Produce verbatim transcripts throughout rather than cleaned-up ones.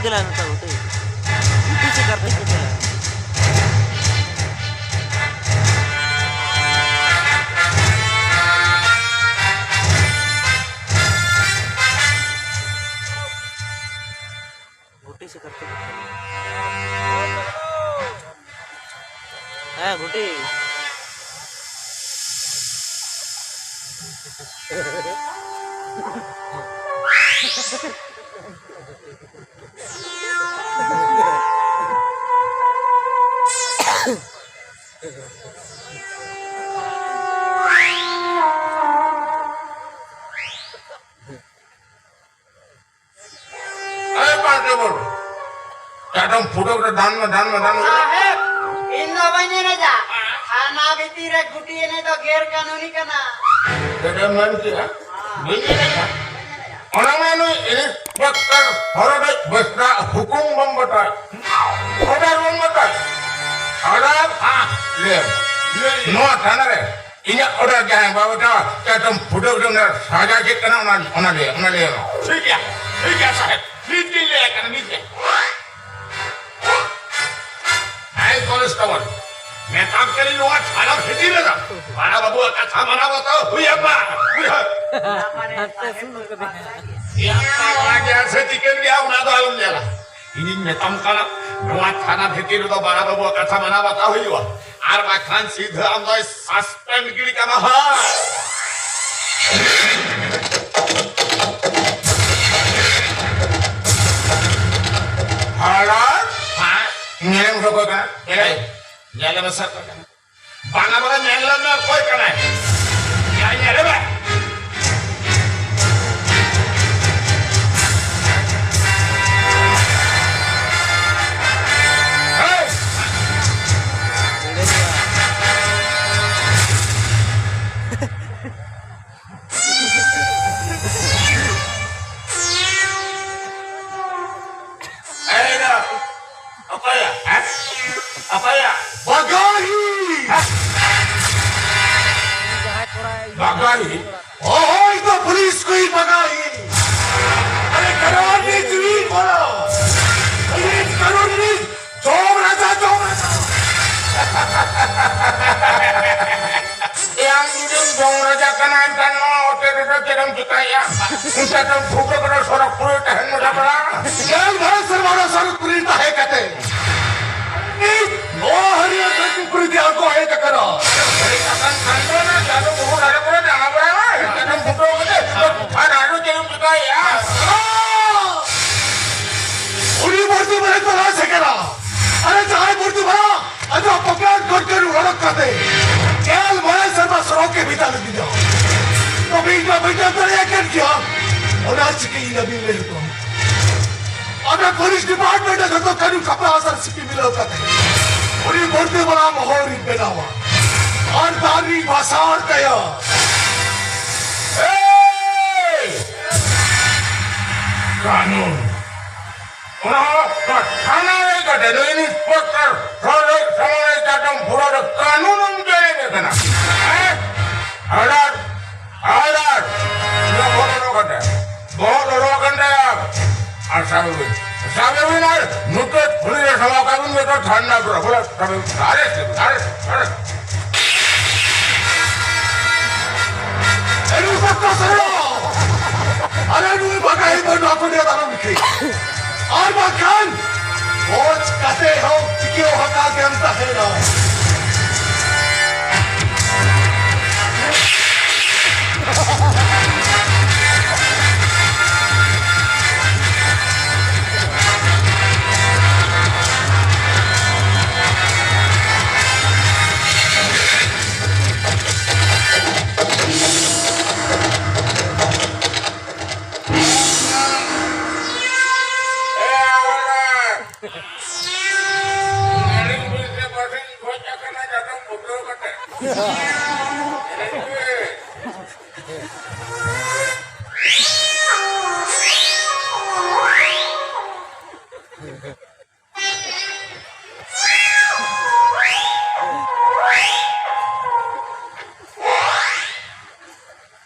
ᱪᱟᱞᱟᱜᱼᱟ ᱱᱮᱛᱟᱨ ᱜᱩᱴᱤ᱾ ᱜᱩᱴᱤ ᱥᱮ ᱠᱟᱨᱛᱤᱠ ᱠᱚ ᱪᱟᱞᱟᱜᱼᱟ? ᱜᱩᱴᱤ ᱥᱮ ᱠᱟᱨᱛᱤᱠ ᱠᱚ ᱪᱟᱞᱟᱜᱼᱟ? ᱦᱮᱸ, ᱜᱩᱴᱤ᱾ ᱮᱭ ᱠᱚᱱᱥᱴᱮᱵᱚᱞ, ᱮᱠᱫᱚᱢ ᱯᱷᱩᱴᱟᱹᱣ ᱨᱮ ᱫᱟᱱ ᱢᱮ, ᱫᱟᱱ ᱢᱮ, ᱫᱟᱱ ᱢᱮ᱾ ᱥᱟᱦᱮᱵ, ᱤᱧ ᱫᱚ ᱵᱟᱹᱧ ᱮᱱᱮᱡᱟ᱾ ᱛᱷᱟᱱᱟ ᱵᱷᱤᱛᱤᱨ ᱨᱮ ᱜᱩᱴᱤ ᱮᱱᱮᱡ ᱫᱚ ᱜᱮᱨ ᱠᱟᱹᱱᱩᱱᱤ ᱠᱟᱱᱟ᱾ ᱪᱮᱫ ᱮᱢ ᱢᱮᱱ ᱠᱮᱜᱼᱟ? ᱵᱟᱹᱧ ᱮᱱᱮᱡᱟ? ᱚᱱᱟ ᱢᱟ ᱱᱩᱭ ᱤᱱᱥᱯᱮᱠᱴᱚᱨ ᱦᱚᱨᱚᱰᱮᱡ ᱵᱮᱥᱨᱟ ᱦᱩᱠᱩᱢ ᱵᱟᱢ ᱵᱟᱛᱟᱭ, ᱚᱰᱟᱨ ᱵᱟᱢ ᱵᱟᱛᱟᱭ, ᱚᱰᱟᱨ? ᱦᱮᱸ, ᱞᱟᱹᱭ ᱢᱮ᱾ ᱱᱚᱣᱟ ᱛᱷᱟᱱᱟ ᱨᱮ ᱤᱧᱟᱹᱜ ᱚᱰᱟᱨ ᱡᱟᱦᱟᱸᱭ ᱵᱟᱭ ᱵᱟᱛᱟᱣᱟ, ᱮᱠᱫᱚᱢ ᱯᱷᱩᱴᱟᱹᱣ ᱩᱰᱩᱝ ᱨᱮ ᱥᱟᱡᱟ ᱪᱮᱫ ᱠᱟᱱᱟ, ᱚᱱᱟ, ᱚᱱᱟ ᱞᱟᱹᱭ, ᱚᱱᱟ ᱞᱟᱹᱭ ᱢᱮ᱾ ᱴᱷᱤᱠ ᱜᱮᱭᱟ, ᱴᱷᱤᱠ ᱜᱮᱭᱟ ᱥᱟᱦᱮᱵ, ᱱᱤᱛ ᱜᱤᱧ ᱞᱟᱹᱭ ᱟᱠᱟᱱᱟ, ᱱᱤᱛ ᱜᱮ᱾ ᱮᱭ ᱠᱚᱱᱥᱴᱮᱵᱚᱞ, ᱢᱮᱛᱟᱢ ᱠᱟᱹᱱᱟᱹᱧ ᱱᱚᱣᱟ ᱛᱷᱟᱱᱟ ᱵᱷᱤᱛᱤᱨ ᱨᱮᱫᱚ ᱵᱟᱲᱟ ᱵᱟᱹᱵᱩᱣᱟᱜ ᱠᱟᱛᱷᱟ ᱢᱟᱱᱟᱣ ᱵᱟᱛᱟᱣ ᱦᱩᱭ ᱟᱢᱟ, ᱵᱩᱡᱷᱟᱹᱣ? ᱦᱟᱱᱛᱮ ᱥᱩᱨ ᱠᱟᱫᱮ᱾ ᱮᱭᱟ, ᱛᱟᱜᱲᱟ ᱜᱮᱭᱟ ᱥᱮ ᱪᱤᱠᱟᱹᱱ ᱜᱮᱭᱟ, ᱚᱱᱟ ᱫᱚ ᱟᱞᱚᱢ ᱧᱮᱞᱟ᱾ ᱤᱧᱤᱧ ᱢᱮᱛᱟᱢ ᱠᱟᱱᱟ, ᱱᱚᱣᱟ ᱛᱷᱟᱱᱟ ᱵᱷᱤᱛᱤᱨ ᱨᱮᱫᱚ ᱵᱟᱲᱟ ᱵᱟᱹᱵᱩᱣᱟᱜ ᱠᱟᱛᱷᱟ ᱢᱟᱱᱟᱣ ᱵᱟᱛᱟᱣ ᱦᱩᱭᱩᱜᱼᱟ, ᱟᱨ ᱵᱟᱠᱷᱟᱱ ᱥᱤᱫᱷᱟᱹ ᱟᱢ ᱫᱚᱭ ᱥᱟᱥᱯᱮᱱᱰ ᱜᱤᱰᱤ ᱠᱟᱢᱟ ᱦᱟᱸᱜ᱾ ᱦᱟᱲᱟᱢ, ᱦᱮᱸ? ᱧᱮᱞᱮᱢ ᱥᱮ ᱚᱠᱚᱭ ᱠᱟᱱᱟ? ᱧᱮᱞᱮ, ᱧᱮᱞᱮ ᱢᱮᱥᱮ ᱚᱠᱚᱭ ᱠᱟᱱᱟ? ᱵᱟᱝᱟ, ᱵᱟᱝᱟ, ᱧᱮᱞ ᱞᱮ ᱢᱮ, ᱚᱠᱚᱭ ᱠᱟᱱᱟᱭ? ᱧᱮᱞ, ᱧᱮᱞᱮ ᱢᱮ᱾ ᱦᱮᱭ! ᱮᱭ ᱫᱟ, ᱚᱠᱚᱭᱟ? ᱦᱮᱸ? ᱚᱠᱚᱭᱟ? ᱵᱟᱜᱟᱦᱤ! ᱦᱮᱸ? ᱵᱟᱜᱟᱦᱤ? ᱚᱦᱚᱭ ᱫᱚ ᱯᱩᱞᱤᱥ ᱠᱚᱭ ᱵᱟᱜᱟᱦᱤ! ᱟᱨᱮ ᱠᱟᱨᱟᱣᱟᱱ ᱫᱤ ᱡᱩᱭᱤ ᱵᱚᱞᱚ! ᱮᱭᱟᱝ ᱡᱩᱫᱤᱢ ᱡᱚᱝ ᱨᱟᱡᱟ ᱠᱟᱱᱟ, ᱮᱱᱠᱷᱟᱱ ᱱᱚᱣᱟ ᱚᱛᱮ ᱨᱮᱫᱚ ᱪᱮᱫ ᱮᱢ ᱪᱤᱠᱟᱹᱭᱟ? ᱚᱱᱠᱟ ᱛᱮᱢ ᱯᱷᱩᱴᱟᱹ ᱠᱟᱛᱮ ᱥᱚᱲᱚᱠ ᱯᱩᱨᱤ ᱛᱟᱦᱮᱱ ᱢᱮ ᱵᱟᱲᱟ᱾ ᱜᱮᱞ ᱢᱚᱬᱮ ᱥᱮᱨᱢᱟ ᱨᱮ ᱥᱚᱲᱚᱠ ᱯᱩᱨᱤ ᱛᱟᱦᱮᱸ ᱠᱟᱛᱮ ᱱᱤᱛ ᱱᱚᱣᱟ ᱦᱟᱹᱨᱭᱟᱹᱲ ᱫᱷᱟᱹᱨᱛᱤ ᱯᱩᱨᱤ ᱛᱮ ᱟᱬᱜᱚ ᱦᱮᱡ ᱟᱠᱟᱱᱟ᱾ ᱦᱮᱡ ᱟᱠᱟᱱ ᱠᱷᱟᱱ ᱫᱚ ᱚᱱᱟ ᱪᱟᱸᱫᱚ ᱵᱚᱦᱚᱜ ᱫᱟᱨᱮ ᱠᱚᱨᱮ ᱫᱟᱬᱟ ᱵᱟᱲᱟᱭ ᱢᱮ᱾ ᱚᱱᱠᱟ ᱛᱮᱢ ᱯᱷᱩᱴᱟᱹ ᱠᱟᱛᱮ ᱟᱨ ᱟᱨᱚ ᱪᱮᱫ ᱮᱢ ᱪᱤᱠᱟᱹᱭᱟ? ᱩᱱᱤ ᱢᱩᱨᱛᱤ ᱵᱟᱞᱟ ᱛᱚᱞᱟᱥ ᱮ ᱠᱟᱱᱟ᱾ ᱟᱨᱮ ᱡᱟᱦᱟᱸᱭ ᱢᱩᱨᱛᱤ ᱵᱟᱞᱟ ᱟᱡᱟᱜ ᱯᱚᱠᱮᱴ ᱠᱷᱚᱱ ᱠᱟᱹᱨᱩ ᱚᱰᱚᱠ ᱠᱟᱛᱮ ᱜᱮᱞ ᱢᱚᱬᱮ ᱥᱮᱨᱢᱟ ᱥᱚᱲᱚᱠ ᱮ ᱵᱷᱮᱡᱟ ᱞᱤᱫᱤᱧᱟ᱾ ᱛᱚᱵᱮ ᱤᱧ ᱢᱟ ᱵᱟᱹᱧ ᱧᱟᱢ ᱫᱟᱲᱮᱭᱟᱜ ᱠᱟᱱ ᱜᱮᱭᱟ᱾ ᱚᱱᱟ ᱪᱤᱠᱟᱹ ᱤᱧ ᱟᱹᱵᱤᱱ ᱞᱟᱹᱭ ᱦᱚᱴᱚ ᱟᱢ᱾ ᱟᱯᱮ ᱯᱩᱞᱤᱥ ᱰᱤᱯᱟᱨᱴᱢᱮᱱᱴ ᱨᱮ ᱡᱚᱛᱚ ᱠᱟᱹᱱᱩᱱ ᱠᱟᱯᱲᱟ ᱟᱥᱟᱨ ᱥᱤᱯᱤ ᱢᱤᱞᱟᱹᱣ ᱠᱟᱛᱮ ᱩᱱᱤ ᱢᱩᱨᱛᱤ ᱵᱟᱞᱟ ᱢᱚᱦᱚᱨ ᱤᱧ ᱵᱮᱱᱟᱣᱟ ᱟᱨ ᱫᱟᱨ ᱨᱤᱧ ᱵᱟᱥᱟᱣ ᱛᱟᱭᱟ᱾ ᱮᱭ! ᱠᱟᱹᱱᱩᱱ ᱚᱱᱟ ᱦᱚᱸ ᱱᱚᱣᱟ ᱛᱷᱟᱱᱟ ᱨᱮ ᱠᱟᱴᱮ ᱱᱩᱭ ᱤᱱᱥᱯᱮᱠᱴᱚᱨ ᱥᱚᱨᱮᱥ ᱥᱟᱢᱟᱱ ᱨᱮ ᱪᱟᱴᱚᱢ ᱯᱷᱩᱨᱟ ᱨᱮ ᱠᱟᱹᱱᱩᱱ ᱮᱢ ᱪᱮᱞᱮᱧ ᱮ ᱠᱟᱱᱟ᱾ ᱦᱮᱸ? ᱚᱰᱟᱨ! ᱚᱰᱟᱨ! ᱱᱚᱣᱟ ᱵᱚᱦᱚᱜ ᱞᱚᱞᱚ ᱠᱟᱱ ᱛᱟᱭᱟ᱾ ᱵᱚᱦᱚᱜ ᱞᱚᱞᱚ ᱠᱟᱱ ᱛᱟᱭᱟ᱾ ᱟᱨ ᱥᱟᱵᱮ ᱵᱤᱱ᱾ ᱥᱟᱵᱮ ᱵᱤᱱ ᱟᱨ ᱱᱩᱠᱩ ᱯᱷᱩᱞᱤ ᱨᱮ ᱥᱟᱵᱟ ᱠᱟᱜ ᱵᱤᱱ ᱡᱚᱛᱚ ᱛᱷᱟᱱᱟ ᱯᱩᱨᱟ᱾ ᱵᱚᱞᱮ ᱥᱟᱵᱮ ᱵᱤᱱ᱾ ᱟᱨᱮᱥᱴ ᱮ ᱵᱤᱱ, ᱟᱨᱮᱥᱴ, ᱟᱨᱮᱥᱴ᱾ ᱮ ᱱᱩᱭ ᱯᱟᱠᱟ ᱥᱚᱨᱚ! ᱟᱨᱮ ᱱᱩᱭ ᱵᱟᱜᱟᱭ ᱫᱚ ᱱᱚᱣᱟ ᱠᱚ ᱫᱮ ᱫᱟᱨᱟᱢ ᱠᱮ᱾ ᱟᱨ ᱵᱟᱝᱠᱷᱟᱱ ᱠᱷᱚᱡᱽ ᱠᱟᱛᱮ ᱦᱚᱸ ᱴᱤᱠᱟᱹᱣ ᱦᱟᱠᱟ ᱜᱮᱢ ᱛᱟᱦᱮᱱᱟ᱾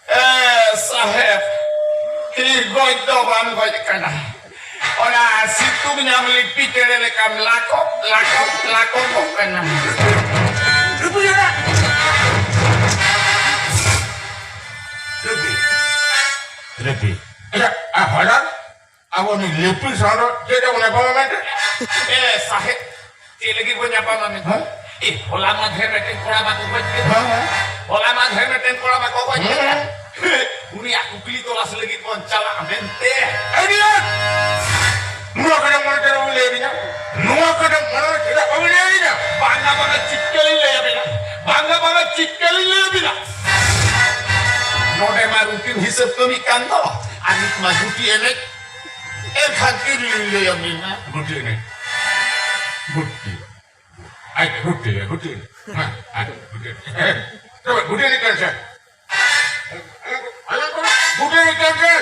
ᱮ ᱥᱟᱦᱮᱵᱽ, ᱛᱤ ᱜᱚᱡ ᱫᱚ ᱵᱟᱢ ᱜᱚᱡ ᱠᱟᱱᱟ᱾ ᱚᱱᱟ ᱥᱤᱛᱩᱝ ᱧᱟᱢ ᱞᱤᱯᱤ ᱪᱮᱬᱮ ᱞᱮᱠᱟᱢ ᱞᱟᱠᱚᱵ, ᱞᱟᱠᱚᱵ, ᱞᱟᱠᱚᱵᱚᱜ ᱠᱟᱱᱟ᱾ ᱟᱪᱪᱷᱟ, ᱟᱨ ᱦᱚᱞᱟ ᱟᱵᱚ ᱱᱩᱭ ᱞᱤᱯᱤ ᱥᱟᱶ ᱫᱚ ᱪᱮᱫ ᱵᱚᱱ ᱧᱟᱯᱟᱢᱟ ᱢᱮᱱᱛᱮ? ᱮ ᱥᱟᱦᱮᱵᱽ, ᱪᱮᱫ ᱞᱟᱹᱜᱤᱫ ᱵᱚᱱ ᱧᱟᱯᱟᱢᱟ ᱢᱮᱱᱛᱮ? ᱦᱮᱸ? ᱮ, ᱦᱚᱞᱟ ᱢᱟᱫᱷᱮᱨ ᱢᱤᱫᱴᱮᱱ ᱠᱚᱲᱟ ᱵᱟᱠᱚ ᱜᱚᱡ ᱠᱮᱫᱟ᱾ ᱦᱮᱸ, ᱦᱮᱸ᱾ ᱦᱚᱞᱟ ᱢᱟᱫᱷᱮᱨ ᱢᱤᱫᱴᱮᱱ ᱠᱚᱲᱟ ᱵᱟᱠᱚ ᱜᱚᱡ ᱠᱮᱫᱟ᱾ ᱦᱮᱸ᱾ ᱩᱱᱤᱭᱟᱜ ᱠᱩᱠᱞᱤ ᱛᱚᱞᱟᱥ ᱞᱟᱹᱜᱤᱫ ᱵᱚᱱ ᱪᱟᱞᱟᱜᱼᱟ ᱢᱮᱱᱛᱮ᱾ ᱟᱹᱰᱤ ᱟᱸᱴ! ᱱᱚᱣᱟ ᱠᱟᱛᱷᱟ ᱢᱚᱱᱮ ᱛᱮ ᱵᱟᱵᱤᱱ ᱞᱟᱹᱭ ᱟᱹᱫᱤᱧᱟ? ᱱᱚᱣᱟ ᱠᱟᱛᱷᱟ ᱢᱚᱱᱮ ᱨᱮ ᱪᱮᱫᱟᱜ ᱵᱟᱵᱤᱱ ᱞᱟᱹᱭ ᱟᱹᱫᱤᱧᱟ? ᱵᱟᱝᱟ, ᱵᱟᱝᱟ, ᱪᱤᱠᱟᱹ ᱞᱤᱧ ᱞᱟᱹᱭ ᱟᱹᱵᱤᱱᱟ? ᱵᱟᱝᱟ, ᱵᱟᱝᱟ, ᱪᱤᱠᱟᱹ ᱞᱤᱧ ᱞᱟᱹᱭ ᱟᱹᱵᱤᱱᱟ? ᱱᱚᱰᱮ ᱢᱟ ᱨᱩᱴᱤᱱ ᱦᱤᱥᱟᱹᱵ ᱠᱟᱹᱢᱤᱜ ᱠᱟᱱ ᱫᱚ᱾ ᱟᱨ ᱱᱤᱛ ᱢᱟ ᱜᱩᱴᱤ ᱮᱱᱮᱡ᱾ ᱮᱱᱠᱷᱟᱱ ᱪᱮᱫ ᱞᱤᱧ ᱞᱟᱹᱭ ᱟᱹᱵᱤᱱᱟ? ᱜᱩᱴᱤ ᱮᱱᱮᱡ᱾ ᱜᱩᱴᱤ᱾ ᱟᱡ ᱜᱩᱴᱤ, ᱜᱩᱴᱤ ᱮᱱᱮᱡ᱾ ᱦᱮᱸ, ᱟᱡ ᱜᱩᱴᱤ ᱮᱱᱮᱡ᱾ ᱦᱮᱸ᱾ ᱛᱚᱵᱮ ᱜᱩᱴᱤ ᱮᱱᱮᱡ ᱠᱟᱱ ᱥᱮ? ᱟᱞᱮ ᱠᱚ ᱵᱩᱰᱷᱤ ᱠᱟᱱ ᱨᱮ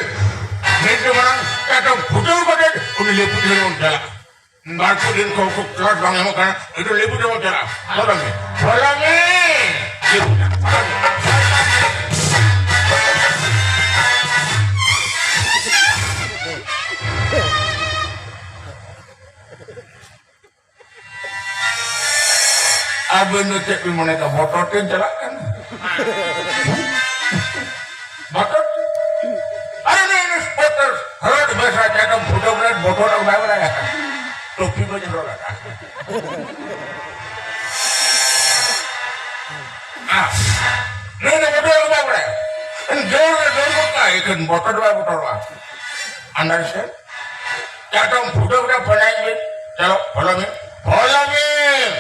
ᱱᱤᱛ ᱫᱚ ᱢᱟᱲᱟᱝ ᱮᱠᱫᱚᱢ ᱯᱷᱩᱴᱟᱹᱣ ᱠᱟᱛᱮ ᱩᱱᱤ ᱞᱮ ᱯᱩᱴᱷᱟᱹ ᱵᱚᱱ ᱪᱟᱞᱟᱜᱼᱟ᱾ ᱵᱟᱨ ᱯᱮ ᱫᱤᱱ ᱠᱷᱚᱱ ᱠᱚ ᱠᱞᱟᱥ ᱵᱟᱝ ᱮᱢᱚᱜ ᱠᱟᱱᱟ, ᱱᱤᱛ ᱫᱚ ᱞᱮ ᱯᱩᱴᱷᱟᱹ ᱵᱚᱱ ᱪᱟᱞᱟᱜᱼᱟ᱾ ᱵᱚᱞᱚ ᱢᱮ, ᱵᱚᱞᱚ ᱢᱮ᱾ ᱞᱮ ᱯᱩᱴᱷᱟᱹ, ᱵᱚᱞᱚ ᱢᱮ᱾ ᱟᱵᱮᱱ ᱫᱚ ᱪᱮᱫ ᱵᱮᱱ ᱢᱚᱱᱮ ᱠᱟᱜᱼᱟ, ᱵᱚᱛᱚᱨ ᱛᱮᱢ ᱪᱟᱞᱟᱜ ᱠᱟᱱᱟ? ᱵᱚᱛᱚᱨ ᱛᱮ? ᱟᱨᱮ ᱱᱩᱭ ᱤᱱᱥᱯᱮᱠᱴᱚᱨ ᱦᱚᱨᱚᱜ ᱵᱮᱥᱟ ᱪᱟᱴᱚᱢ ᱯᱷᱳᱴᱳ ᱠᱚᱨᱮ ᱵᱚᱛᱚᱨ ᱵᱟᱭ ᱵᱟᱲᱟᱭᱟ᱾ ᱴᱳᱯᱤ ᱠᱚ ᱡᱚᱨᱚ ᱞᱟᱜᱟ᱾ ᱟᱦ, ᱱᱩᱭ ᱫᱚ ᱵᱚᱛᱚᱨ ᱵᱟᱭ ᱵᱟᱲᱟᱭᱟ᱾ ᱡᱳᱨ ᱨᱮ ᱡᱳᱨ ᱜᱚᱫ ᱠᱟᱜᱼᱟᱭ, ᱮᱠᱷᱮᱱ ᱵᱚᱛᱚᱨ ᱫᱚ ᱵᱟᱭ ᱵᱚᱛᱚᱨᱚᱜᱼᱟ᱾ Understand? ᱪᱟᱴᱚᱢ ᱯᱷᱳᱴᱳ ᱠᱚᱨᱮ ᱯᱷᱳᱴᱳ ᱵᱤᱱ᱾ ᱪᱚᱞᱚ, ᱯᱷᱳᱴᱳ ᱵᱤᱱ᱾ ᱯᱷᱳᱴᱳ ᱵᱤᱱ᱾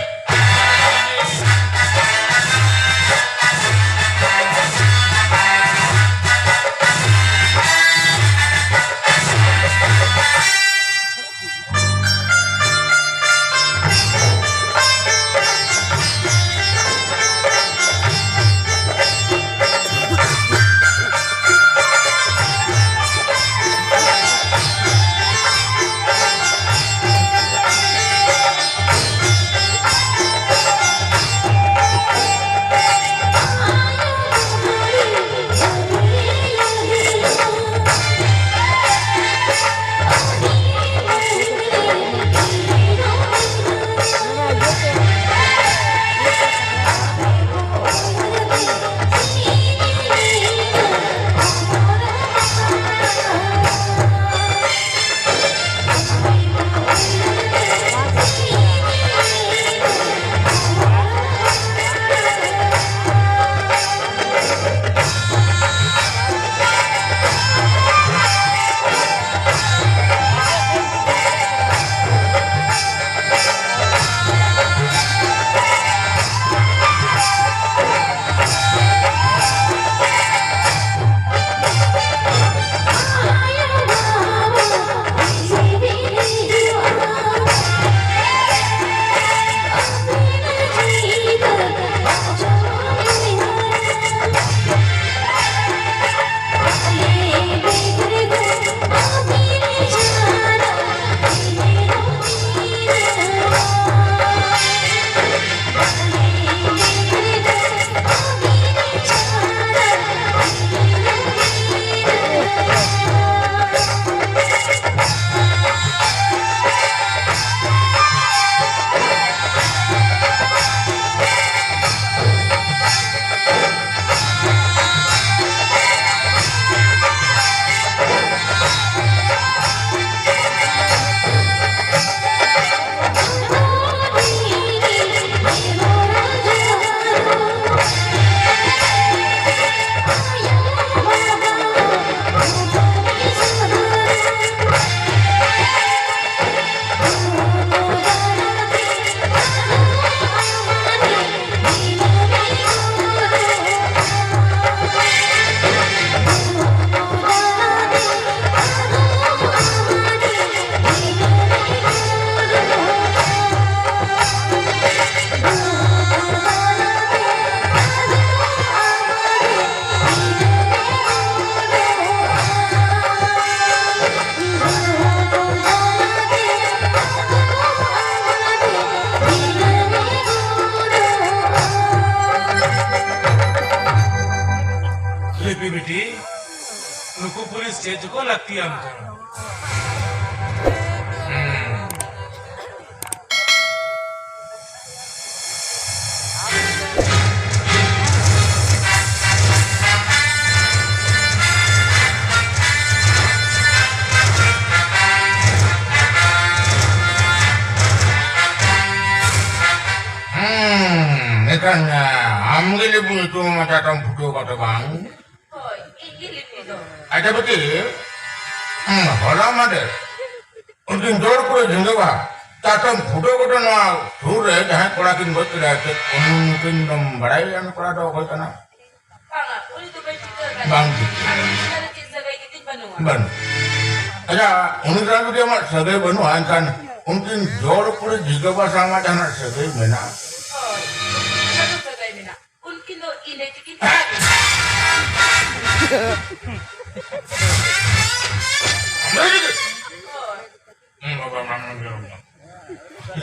ᱵᱤᱴᱤ, ᱱᱩᱠᱩ ᱯᱩᱞᱤᱥ ᱪᱮᱫ ᱪᱚᱠᱚ ᱞᱟᱹᱠᱛᱤᱭᱟᱢ ᱠᱟᱱᱟ? ᱦᱩᱸ, ᱮᱱᱠᱷᱟᱱ, ᱟᱢ ᱜᱮ ᱞᱮᱵᱩ ᱧᱩᱛᱩᱢ ᱟᱢᱟᱜ ᱪᱟᱛᱚᱢ ᱯᱷᱩᱴᱟᱹᱣ ᱠᱟᱛᱮ ᱵᱟᱝ? ᱦᱳᱭ, ᱤᱧ ᱜᱮ ᱞᱤᱯᱤ ᱫᱚ᱾ ᱟᱪᱪᱷᱟ ᱵᱤᱴᱤ, ᱦᱩᱸ, ᱦᱚᱞᱟ ᱢᱟᱫᱷᱮᱨ ᱩᱱᱠᱤᱱ ᱡᱳᱲ ᱠᱩᱲᱤ ᱡᱷᱤᱸᱜᱟᱹ ᱵᱟᱦᱟ ᱪᱟᱛᱚᱢ ᱯᱷᱩᱴᱟᱹᱣ ᱠᱟᱛᱮ ᱱᱚᱣᱟ ᱥᱩᱨ ᱨᱮ ᱡᱟᱦᱟᱸᱭ ᱠᱚᱲᱟ ᱠᱤᱱ ᱜᱚᱡ ᱠᱮᱫᱟ, ᱪᱮᱫ ᱩᱱᱤ ᱧᱩᱛᱩᱢ ᱫᱚᱢ ᱵᱟᱲᱟᱭᱟ? ᱩᱱᱤ ᱠᱚᱲᱟ ᱫᱚ ᱚᱠᱚᱭ ᱠᱟᱱᱟ? ᱵᱟᱝᱟ, ᱩᱱᱤ ᱫᱚ ᱵᱟᱹᱧ ᱴᱷᱤᱠᱟᱹ ᱟᱠᱟᱫᱮᱭᱟ᱾ ᱵᱟᱝ ᱴᱷᱤᱠᱟᱹ᱾ ᱟᱨ ᱩᱱᱤ ᱥᱟᱞᱟᱜ ᱪᱮᱫ ᱥᱟᱹᱜᱟᱹᱭ ᱜᱮᱛᱤᱧ ᱵᱟᱹᱱᱩᱜᱼᱟ᱾ ᱵᱟᱹᱱᱩᱜ᱾ ᱟᱪᱪᱷᱟ, ᱩᱱᱤ ᱥᱟᱞᱟᱜ ᱡᱩᱫᱤ ᱟᱢᱟᱜ ᱥᱟᱹᱜᱟᱹᱭ ᱵᱟᱹᱱᱩᱜᱼᱟ, ᱮᱱᱠᱷᱟᱱ ᱩᱱᱠᱤᱱ ᱡᱳᱲ ᱠᱩᱲᱤ ᱡᱷᱤᱸᱜᱟᱹ ᱵᱟᱦᱟ ᱥᱟᱶ ᱟᱢᱟᱜ ᱡᱟᱦᱟᱱᱟᱜ ᱥᱟᱹᱜᱟᱹᱭ ᱢᱮᱱᱟᱜᱼᱟ? ᱦᱳᱭ, ᱩᱱᱠᱤᱱ ᱥᱟᱞᱟᱜ ᱫᱚ ᱥᱟᱹᱜᱟᱹᱭ ᱢᱮᱱᱟᱜᱼᱟ᱾ ᱩᱱᱠᱤᱱ ᱫᱚ ᱤᱧ ᱞᱟᱹᱭ ᱛᱮᱠᱤᱱ ᱦᱮᱸ? ᱦᱳᱭ᱾ ᱦᱩᱸ, ᱵᱟᱵᱟ, ᱵᱟᱵᱟ, ᱵᱟᱵᱟ, ᱵᱟᱵᱟ᱾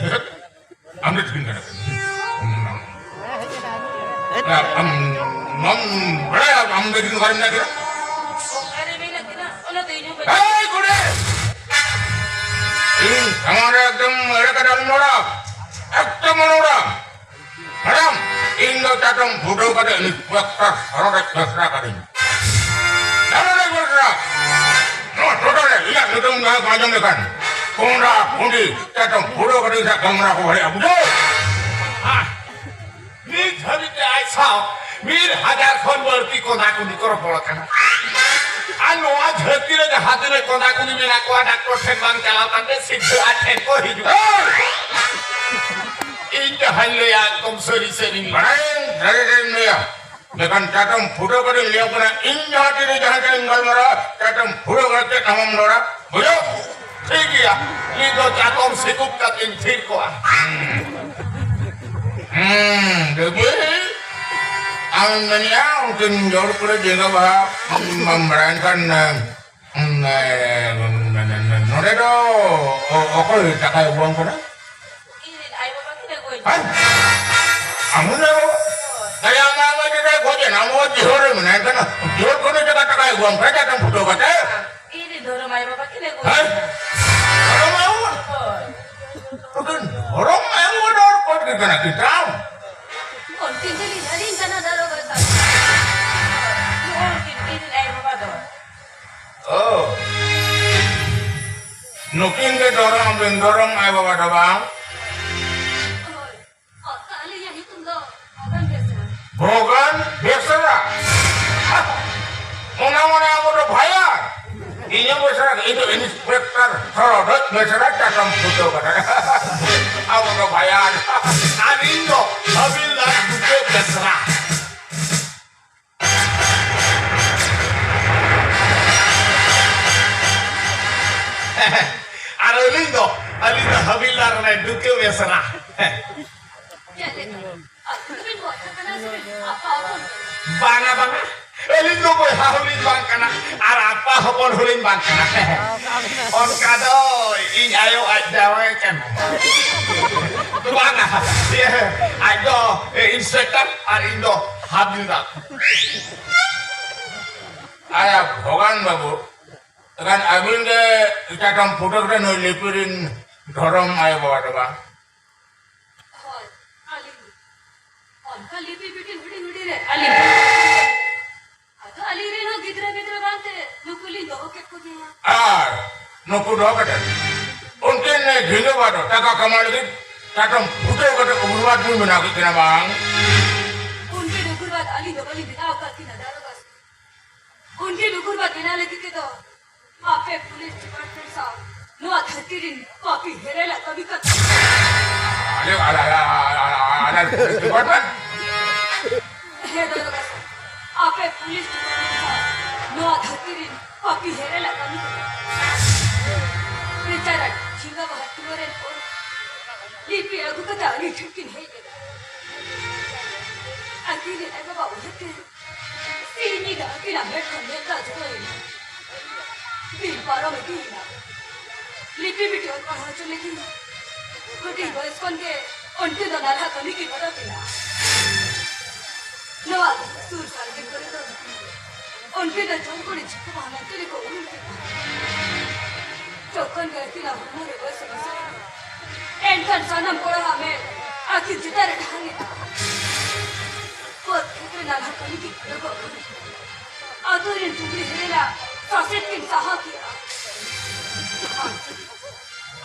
ᱟᱢ ᱫᱚ ᱪᱤᱠᱟᱹᱧ ᱠᱟᱱᱟ? ᱟᱢ, ᱟᱢ ᱵᱟᱲᱟᱭᱟ, ᱟᱢ ᱫᱚ ᱪᱤᱠᱟᱹ ᱠᱟᱨᱮ ᱢᱮᱱᱟᱜ ᱠᱤᱱᱟ? ᱚᱠᱟᱨᱮ ᱢᱮᱱᱟᱜ ᱠᱤᱱᱟ? ᱚᱱᱟ ᱫᱚ ᱤᱧ ᱦᱚᱸ ᱵᱟᱹᱧ ᱮᱭ, ᱠᱩᱲᱤ! ᱤᱧ ᱥᱟᱢᱟᱝ ᱨᱮ ᱮᱠᱫᱚᱢ ᱮᱲᱮ ᱠᱟᱛᱷᱟ ᱟᱞᱚᱢ ᱨᱚᱲᱟ᱾ ᱮᱠᱫᱚᱢ ᱟᱞᱚᱢ ᱨᱚᱲᱟ᱾ ᱢᱮᱰᱟᱢ, ᱤᱧ ᱫᱚ ᱪᱟᱛᱚᱢ ᱯᱷᱩᱴᱟᱹᱣ ᱠᱟᱛᱮ ᱤᱱᱥᱯᱮᱠᱴᱚᱨ ᱥᱚᱨᱚ ᱨᱮ ᱪᱮᱥᱴᱟ ᱠᱟᱹᱫᱟᱹᱧ᱾ ᱥᱚᱨᱚ ᱨᱮ ᱪᱮᱥᱴᱟ᱾ ᱱᱚᱣᱟ ᱴᱚᱴᱷᱟ ᱨᱮ ᱤᱧᱟᱹᱜ ᱧᱩᱛᱩᱢ ᱡᱟᱦᱟᱸᱭ ᱠᱚ ᱟᱸᱡᱚᱢ ᱞᱮᱠᱷᱟᱱ, ᱠᱚᱸᱰᱟ, ᱠᱩᱸᱰᱤ, ᱪᱟᱛᱚᱢ ᱯᱷᱩᱴᱟᱹᱣ ᱠᱟᱛᱮ ᱤᱧ ᱥᱟᱶ ᱠᱟᱢᱨᱟ ᱠᱚ ᱵᱷᱟᱲᱮᱜᱼᱟ, ᱵᱩᱡᱷᱟᱹᱣ? ᱱᱤᱛ ᱫᱷᱟᱹᱵᱤᱡ ᱛᱮ ᱟᱡ ᱥᱟᱶ ᱢᱤᱫ ᱦᱟᱡᱟᱨ ᱠᱷᱚᱱ ᱵᱟᱹᱲᱛᱤ ᱠᱚᱸᱫᱟ ᱠᱩᱸᱰᱤ ᱠᱚ ᱨᱚᱯᱚᱲ ᱟᱠᱟᱱᱟ᱾ ᱟᱨ ᱱᱚᱣᱟ ᱫᱷᱟᱹᱨᱛᱤ ᱨᱮ ᱡᱟᱦᱟᱸ ᱛᱤᱱᱟᱹᱜ ᱠᱚᱸᱫᱟ ᱠᱩᱸᱰᱤ ᱢᱮᱱᱟᱜ ᱠᱚᱣᱟ, ᱰᱟᱠᱛᱚᱨ ᱴᱷᱮᱱ ᱵᱟᱝ ᱪᱟᱞᱟᱣ ᱠᱟᱛᱮ ᱥᱤᱫᱷᱟᱹ ᱟᱡ ᱴᱷᱮᱱ ᱠᱚ ᱦᱤᱡᱩᱜᱼᱟ᱾ ᱤᱧ ᱡᱟᱦᱟᱸᱧ ᱞᱟᱹᱭᱟ, ᱮᱠᱫᱚᱢ ᱥᱟᱹᱨᱤ ᱥᱟᱹᱨᱤᱧ ᱞᱟᱹᱭᱟ᱾ ᱵᱟᱲᱟᱭᱟᱹᱧ, ᱥᱟᱹᱨᱤ ᱥᱟᱹᱨᱤᱢ ᱞᱟᱹᱭᱟ᱾ ᱢᱮᱱᱠᱷᱟᱱ ᱪᱟᱛᱚᱢ ᱯᱷᱩᱴᱟᱹᱣ ᱠᱟᱛᱮᱧ ᱞᱟᱹᱭᱟᱢ ᱠᱟᱱᱟ, ᱤᱧ ᱡᱟᱦᱟᱸ ᱛᱤᱨᱮ ᱡᱟᱦᱟᱸᱭ ᱥᱟᱞᱟᱜ ᱤᱧ ᱜᱟᱞᱢᱟᱨᱟᱜᱼᱟ, ᱪᱟᱛᱚᱢ ᱯᱷᱩᱴᱟᱹᱣ ᱠᱟᱛᱮ ᱪᱮᱫ ᱟᱢᱮᱢ ᱨᱚᱲᱟ, ᱵᱩᱡᱷᱟᱹᱣ? ᱴᱷᱤᱠ ᱜᱮᱭᱟ, ᱱᱤᱛ ᱫᱚ ᱪᱟᱛᱚᱢ ᱥᱤᱠᱩᱵ ᱠᱟᱛᱮᱧ ᱛᱷᱤᱨ ᱠᱚᱜᱼᱟ᱾ ᱦᱩᱸ, ᱫᱮᱵᱤ, ᱟᱢᱮᱢ ᱢᱮᱱᱮᱜᱼᱟ, ᱩᱱᱠᱤᱱ ᱡᱳᱲ ᱠᱩᱲᱤ ᱡᱷᱤᱸᱜᱟᱹ ᱵᱟᱦᱟ ᱵᱟᱢ ᱵᱟᱲᱟᱭ ᱠᱷᱟᱱ, ᱩᱸ, ᱮ, ᱱᱚᱰᱮ ᱫᱚ ᱚ-, ᱚᱠᱚᱭ ᱴᱟᱠᱟᱭ ᱟᱹᱜᱩᱣᱟᱢ ᱠᱟᱱᱟ? ᱤᱧ ᱨᱮᱱ ᱟᱭᱳ ᱵᱟᱵᱟ ᱠᱤᱱ ᱟᱹᱜᱩᱣᱟᱹᱧ ᱦᱮᱸ? ᱠᱟᱱᱟ᱾ ᱟᱢ ᱨᱮᱱ ᱟᱭᱳ ᱵᱟᱵᱟ? ᱛᱟᱦᱞᱮ ᱟᱢ ᱟᱭᱳ ᱵᱟᱵᱟ ᱪᱮᱫᱟᱜ ᱜᱚᱡ ᱮᱱᱟ? ᱟᱢ ᱦᱚᱸ ᱡᱤᱦᱚᱞ ᱨᱮ ᱢᱮᱱᱟᱭ ᱠᱟᱱᱟ᱾ ᱡᱤᱦᱚᱞ ᱠᱷᱚᱱ ᱫᱚ ᱪᱟᱠᱟ ᱴᱟᱠᱟᱭ ᱟᱹᱜᱩᱣᱟᱢ ᱠᱟᱱᱟ, ᱪᱟᱛᱚᱢ ᱯᱷᱩᱴᱟᱹᱣ ᱠᱟᱛᱮ? ᱤᱧ ᱨᱮᱱ ᱫᱷᱚᱨᱚᱢ ᱟᱭᱳ ᱵᱟᱵᱟ ᱠᱤᱱ ᱟᱹᱜᱩ ᱦᱮᱸ? ᱟᱠᱟᱫᱟ᱾ ᱫᱷᱚᱨᱚᱢ ᱟᱭᱳ ᱵᱟᱵᱟ? ᱦᱳᱭ᱾ ᱩᱱᱠᱤᱱ ᱫᱷᱚᱨᱚᱢ ᱟᱭᱳ ᱵᱟᱵᱟ ᱫᱚ ᱦᱚᱲ ᱠᱚ ᱠᱟᱱᱟ ᱠᱤᱱ ᱛᱟᱢ? ᱩᱱᱠᱤᱱ ᱫᱚ ᱞᱤᱧ ᱦᱤᱲᱤᱧ ᱠᱟᱱᱟ, ᱫᱟᱨᱳᱜᱟ ᱥᱟᱵ᱾ ᱱᱩᱜᱼᱩ ᱱᱩᱠᱤᱱ ᱤᱧ ᱨᱮᱱ ᱟᱭᱳ ᱵᱟᱵᱟ ᱫᱚ᱾ ᱚ᱾ ᱱᱩᱠᱤᱱ ᱜᱮ ᱫᱷᱚᱨᱚᱢ ᱨᱮᱱ ᱫᱷᱚᱨᱚᱢ ᱟᱭᱳ ᱵᱟᱵᱟ ᱫᱚ ᱵᱟᱝ? ᱦᱳᱭ᱾ ᱟᱹᱞᱤᱧᱟᱜ ᱧᱩᱛᱩᱢ ᱫᱚ ᱵᱷᱚᱜᱟᱱ ᱵᱮᱥᱨᱟ᱾ ᱵᱷᱚᱜᱟᱱ ᱵᱮᱥᱨᱟ? ᱚᱱᱟ ᱢᱟᱱᱮ ᱟᱵᱚ ᱫᱚ ᱵᱷᱟᱭᱟᱨ᱾ ᱤᱧ ᱦᱚᱸ ᱵᱮᱥᱨᱟ, ᱤᱧ ᱫᱚ ᱤᱱᱥᱯᱮᱠᱴᱚᱨ ᱥᱚᱨᱚᱰᱚᱡ ᱵᱮᱥᱨᱟ, ᱪᱟᱛᱚᱢ ᱯᱷᱩᱴᱟᱹᱣ ᱠᱟᱱᱟ᱾ ᱟᱵᱚ ᱫᱚ ᱵᱷᱟᱭᱟᱨ᱾ ᱟᱨ ᱤᱧ ᱫᱚ ᱦᱟᱵᱤᱞᱫᱟᱨ ᱫᱩᱠᱮ ᱵᱮᱥᱨᱟ᱾ ᱟᱨ ᱟᱹᱞᱤᱧ ᱫᱚ, ᱟᱹᱞᱤᱧ ᱫᱚ ᱦᱟᱵᱤᱞᱫᱟᱨ ᱨᱮ ᱰᱩᱠᱟᱹ ᱵᱮᱥᱨᱟ᱾ ᱪᱮᱫ ᱞᱮᱠᱟ? ᱟᱹᱵᱤᱱ ᱫᱚᱵᱤᱱ ᱵᱚᱭᱦᱟ ᱠᱟᱱᱟ ᱥᱮ ᱵᱤᱱ ᱟᱯᱟ ᱦᱚᱯᱚᱱ ᱠᱟᱱᱟ? ᱵᱟᱝᱟ, ᱵᱟᱝᱟ᱾ ᱟᱹᱞᱤᱧ ᱫᱚ ᱵᱚᱭᱦᱟ ᱦᱚᱸᱞᱤᱧ ᱵᱟᱝ ᱠᱟᱱᱟ ᱟᱨ ᱟᱯᱟ ᱦᱚᱯᱚᱱ ᱦᱚᱸᱞᱤᱧ ᱵᱟᱝ ᱠᱟᱱᱟ᱾ ᱚᱱᱠᱟ ᱫᱚ ᱤᱧ ᱟᱭᱳ ᱟᱡ ᱡᱟᱶᱟᱭ ᱠᱟᱱᱟ᱾ ᱵᱟᱝᱟ, ᱤᱭᱟᱹ, ᱟᱡ ᱫᱚ ᱤᱱᱥᱯᱮᱠᱴᱚᱨ ᱟᱨ ᱤᱧ ᱫᱚ ᱦᱟᱵᱤᱞᱫᱟᱨ᱾ ᱟᱭᱟ ᱵᱷᱚᱜᱟᱱ ᱵᱟᱹᱵᱩ, ᱮᱱᱠᱷᱟᱱ ᱟᱹᱵᱤᱱ ᱜᱮ ᱪᱟᱛᱚᱢ ᱯᱷᱩᱴᱟᱹᱣ ᱨᱮ ᱱᱩᱭ ᱞᱤᱯᱤ ᱨᱤᱱ ᱫᱷᱚᱨᱚᱢ ᱟᱭᱳ ᱵᱟᱵᱟ ᱫᱚ ᱵᱟᱝ? ᱦᱳᱭ, ᱟᱹᱞᱤᱧ ᱜᱮ᱾ ᱚᱱᱠᱟ ᱞᱤᱯᱤ ᱵᱤᱴᱤ ᱦᱩᱰᱤᱧ ᱦᱩᱰᱤᱧ ᱨᱮ ᱟᱹᱞᱤᱧ ᱜᱮ᱾ ᱟᱫᱚ ᱟᱹᱞᱤᱧ ᱨᱮᱱ ᱦᱚᱸ ᱜᱤᱫᱽᱨᱟᱹ ᱯᱤᱫᱽᱨᱟᱹ ᱵᱟᱝᱛᱮ ᱱᱩᱠᱩ ᱞᱤᱧ ᱫᱚᱦᱚ ᱠᱮᱫ ᱠᱚᱜᱮᱭᱟ᱾ ᱟᱨ ᱱᱩᱠᱩ ᱫᱚᱦᱚ ᱠᱟᱛᱮ ᱩᱱᱠᱤᱱ ᱡᱷᱤᱸᱜᱟᱹ ᱵᱟᱫᱚ ᱴᱟᱠᱟ ᱠᱟᱢᱟᱣ ᱞᱟᱹᱜᱤᱫ ᱪᱟᱛᱚᱢ ᱯᱷᱩᱴᱟᱹᱣ ᱠᱟᱛᱮ ᱩᱜᱽᱨᱚᱵᱟᱫ ᱵᱤᱱ ᱵᱮᱱᱟᱣ ᱠᱮᱫ ᱠᱤᱱᱟ ᱵᱟᱝ? ᱩᱱᱠᱤᱱ ᱩᱜᱽᱨᱚᱵᱟᱫ ᱟᱹᱞᱤᱧ ᱫᱚ ᱵᱟᱹᱞᱤᱧ ᱵᱮᱱᱟᱣ ᱟᱠᱟᱫ ᱠᱤᱱᱟ ᱫᱟᱨᱳᱜᱟ ᱥᱮ᱾ ᱩᱱᱠᱤᱱ ᱩᱜᱽᱨᱚᱵᱟᱫ ᱵᱮᱱᱟᱣ ᱞᱟᱹᱜᱤᱫ ᱛᱮᱫᱚ ᱟᱯᱮ ᱯᱩᱞᱤᱥ ᱰᱤᱯᱟᱨᱴᱢᱮᱱᱴ ᱥᱟᱶ ᱱᱚᱣᱟ ᱫᱷᱟᱹᱨᱛᱤ ᱨᱤᱱ ᱯᱟᱯᱤ ᱦᱮᱨᱮᱞᱟᱜ ᱠᱟᱹᱢᱤ ᱠᱟᱱᱟ᱾ ᱟᱞᱮ, ᱟᱞᱮ, ᱟᱞᱮ, ᱟᱞᱮ, ᱟᱞᱮ ᱯᱩᱞᱤᱥ ᱰᱤᱯᱟᱨᱴᱢᱮᱱᱴ? ᱦᱮᱸ ᱫᱟᱨᱳᱜᱟ ᱥᱟᱨ, ᱟᱯᱮ ᱯᱩᱞᱤᱥ ᱰᱤᱯᱟᱨᱴᱢᱮᱱᱴ ᱥᱟᱶ ᱱᱚᱣᱟ ᱫᱷᱟᱹᱨᱛᱤ ᱨᱤᱱ ᱯᱟᱯᱤ ᱦᱮᱨᱮᱞᱟᱜ ᱠᱟᱹᱢᱤ ᱠᱟᱱᱟ᱾ ᱵᱮᱪᱟᱨᱟ ᱡᱷᱤᱸᱜᱟᱹ ᱵᱟᱦᱟ ᱴᱩᱣᱟᱹᱨ ᱨᱮᱱ ᱦᱚᱲ ᱞᱤᱯᱤ ᱟᱹᱜᱩ ᱠᱟᱛᱮ ᱟᱹᱞᱤᱧ ᱴᱷᱮᱱ ᱠᱤᱱ ᱦᱮᱡ ᱞᱮᱱᱟ᱾ ᱟᱹᱠᱤᱱ ᱨᱮᱱ ᱟᱡ ᱵᱟᱵᱟ ᱩᱭᱦᱟᱹᱨ ᱛᱮ ᱥᱤᱧ ᱧᱤᱫᱟᱹ ᱟᱹᱠᱤᱱᱟᱜ ᱢᱮᱫ ᱠᱷᱚᱱ ᱢᱮᱫ ᱫᱟᱜ ᱡᱚᱨᱚᱭᱮᱱᱟ᱾ ᱫᱤᱱ ᱯᱟᱨᱚᱢ ᱤᱫᱤᱭᱮᱱᱟ᱾ ᱞᱤᱯᱤ ᱵᱤᱴᱤ ᱚᱞ ᱯᱟᱲᱦᱟᱣ ᱦᱚᱪᱚ ᱞᱟᱹᱜᱤᱫ ᱦᱩᱰᱤᱧ ᱵᱚᱭᱮᱥ ᱠᱷᱚᱱ ᱜᱮ ᱚᱱᱛᱮ ᱫᱚ ᱱᱟᱞᱦᱟ ᱠᱟᱹᱢᱤ ᱠᱤᱱ ᱚᱰᱚᱠ ᱮᱱᱟ᱾ ᱱᱚᱣᱟ ᱥᱩᱨ ᱥᱟᱨᱜᱮ ᱠᱚᱨᱮ ᱫᱚ ᱩᱱᱠᱤᱱ ᱫᱚ ᱡᱚᱢ ᱠᱩᱲᱤ ᱡᱷᱤᱠᱩ ᱵᱟᱦᱟ ᱢᱮᱱᱛᱮ ᱜᱮᱠᱚ ᱩᱨᱩᱢ ᱠᱤᱱᱟ᱾ ᱡᱚᱠᱷᱚᱱ ᱜᱮ ᱟᱹᱠᱤᱱᱟᱜ ᱦᱚᱲᱢᱚ ᱨᱮ ᱵᱚᱭᱮᱥ ᱵᱚᱭᱮᱥ ᱮᱱᱠᱷᱟᱱ ᱥᱟᱱᱟᱢ ᱠᱚᱲᱟᱣᱟᱜ ᱢᱮᱫ ᱟᱹᱠᱤᱱ ᱪᱮᱛᱟᱱ ᱨᱮ ᱰᱷᱟᱝ ᱮᱱᱟ᱾ ᱵᱟᱹᱫᱽ ᱠᱷᱮᱛ ᱨᱮ ᱱᱟᱞᱦᱟ ᱠᱟᱹᱢᱤ ᱠᱤᱱ ᱩᱰᱩᱠᱚᱜ ᱠᱟᱱᱟ᱾ ᱟᱛᱳ ᱨᱮᱱ ᱪᱩᱢᱲᱤ ᱦᱮᱨᱮᱞᱟ ᱥᱟᱥᱮᱛ ᱠᱤᱱ ᱥᱟᱦᱟ ᱠᱮᱜᱼᱟ᱾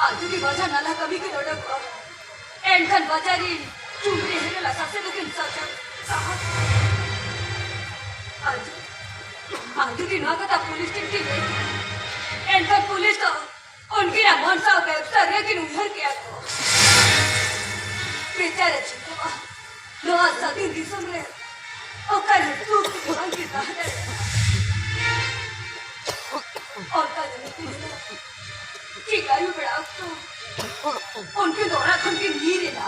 ᱟᱨ ᱡᱩᱫᱤ ᱵᱟᱡᱟᱨ ᱱᱟᱞᱦᱟ ᱠᱟᱹᱢᱤ ᱠᱤᱱ ᱚᱰᱚᱠᱚᱜᱼᱟ, ᱮᱱᱠᱷᱟᱱ ᱵᱟᱡᱟᱨ ᱨᱤᱱ ᱪᱩᱢᱲᱤ ᱦᱮᱨᱮᱞᱟ ᱥᱟᱥᱮᱛ ᱫᱚᱠᱤᱱ ᱥᱟᱡᱟᱣ ᱥᱟᱦᱟ ᱠᱮᱜᱼᱟ᱾ ᱟᱨ ᱡᱩᱫᱤ, ᱟᱨ ᱡᱩᱫᱤ ᱱᱚᱣᱟ ᱠᱟᱛᱷᱟ ᱯᱩᱞᱤᱥ ᱴᱷᱮᱱ ᱠᱤᱱ ᱞᱟᱹᱭ ᱠᱮᱜᱼᱟ, ᱮᱱᱠᱷᱟᱱ ᱯᱩᱞᱤᱥ ᱫᱚ ᱩᱱᱠᱤᱱᱟᱜ ᱢᱚᱱ ᱥᱟᱶ ᱵᱮᱵᱽᱥᱟ ᱨᱮᱠᱤᱱ ᱩᱭᱦᱟᱹᱨ ᱠᱮᱜᱼᱟ ᱠᱚ᱾ ᱵᱮᱪᱟᱨᱮ ᱪᱤᱱᱛᱟᱹᱜᱼᱟ, ᱱᱚᱣᱟ ᱥᱟᱹᱫᱷᱤᱱ ᱫᱤᱥᱚᱢ ᱨᱮ ᱚᱠᱟᱨᱮ ᱥᱩᱠ ᱛᱮ ᱵᱟᱝ ᱠᱤᱱ ᱛᱟᱦᱮᱸ ᱫᱟᱲᱮᱭᱟᱜᱼᱟ᱾ ᱚᱱᱠᱟ ᱜᱮ ᱢᱤᱫ ᱫᱤᱱ ᱦᱤᱞᱳᱜ ᱴᱷᱤᱠ ᱟᱹᱭᱩᱵ ᱵᱮᱲᱟ ᱚᱠᱛᱚ ᱩᱱᱠᱤᱱ ᱫᱚ ᱚᱲᱟᱜ ᱠᱷᱚᱱ ᱠᱤᱱ ᱧᱤᱨ ᱮᱱᱟ᱾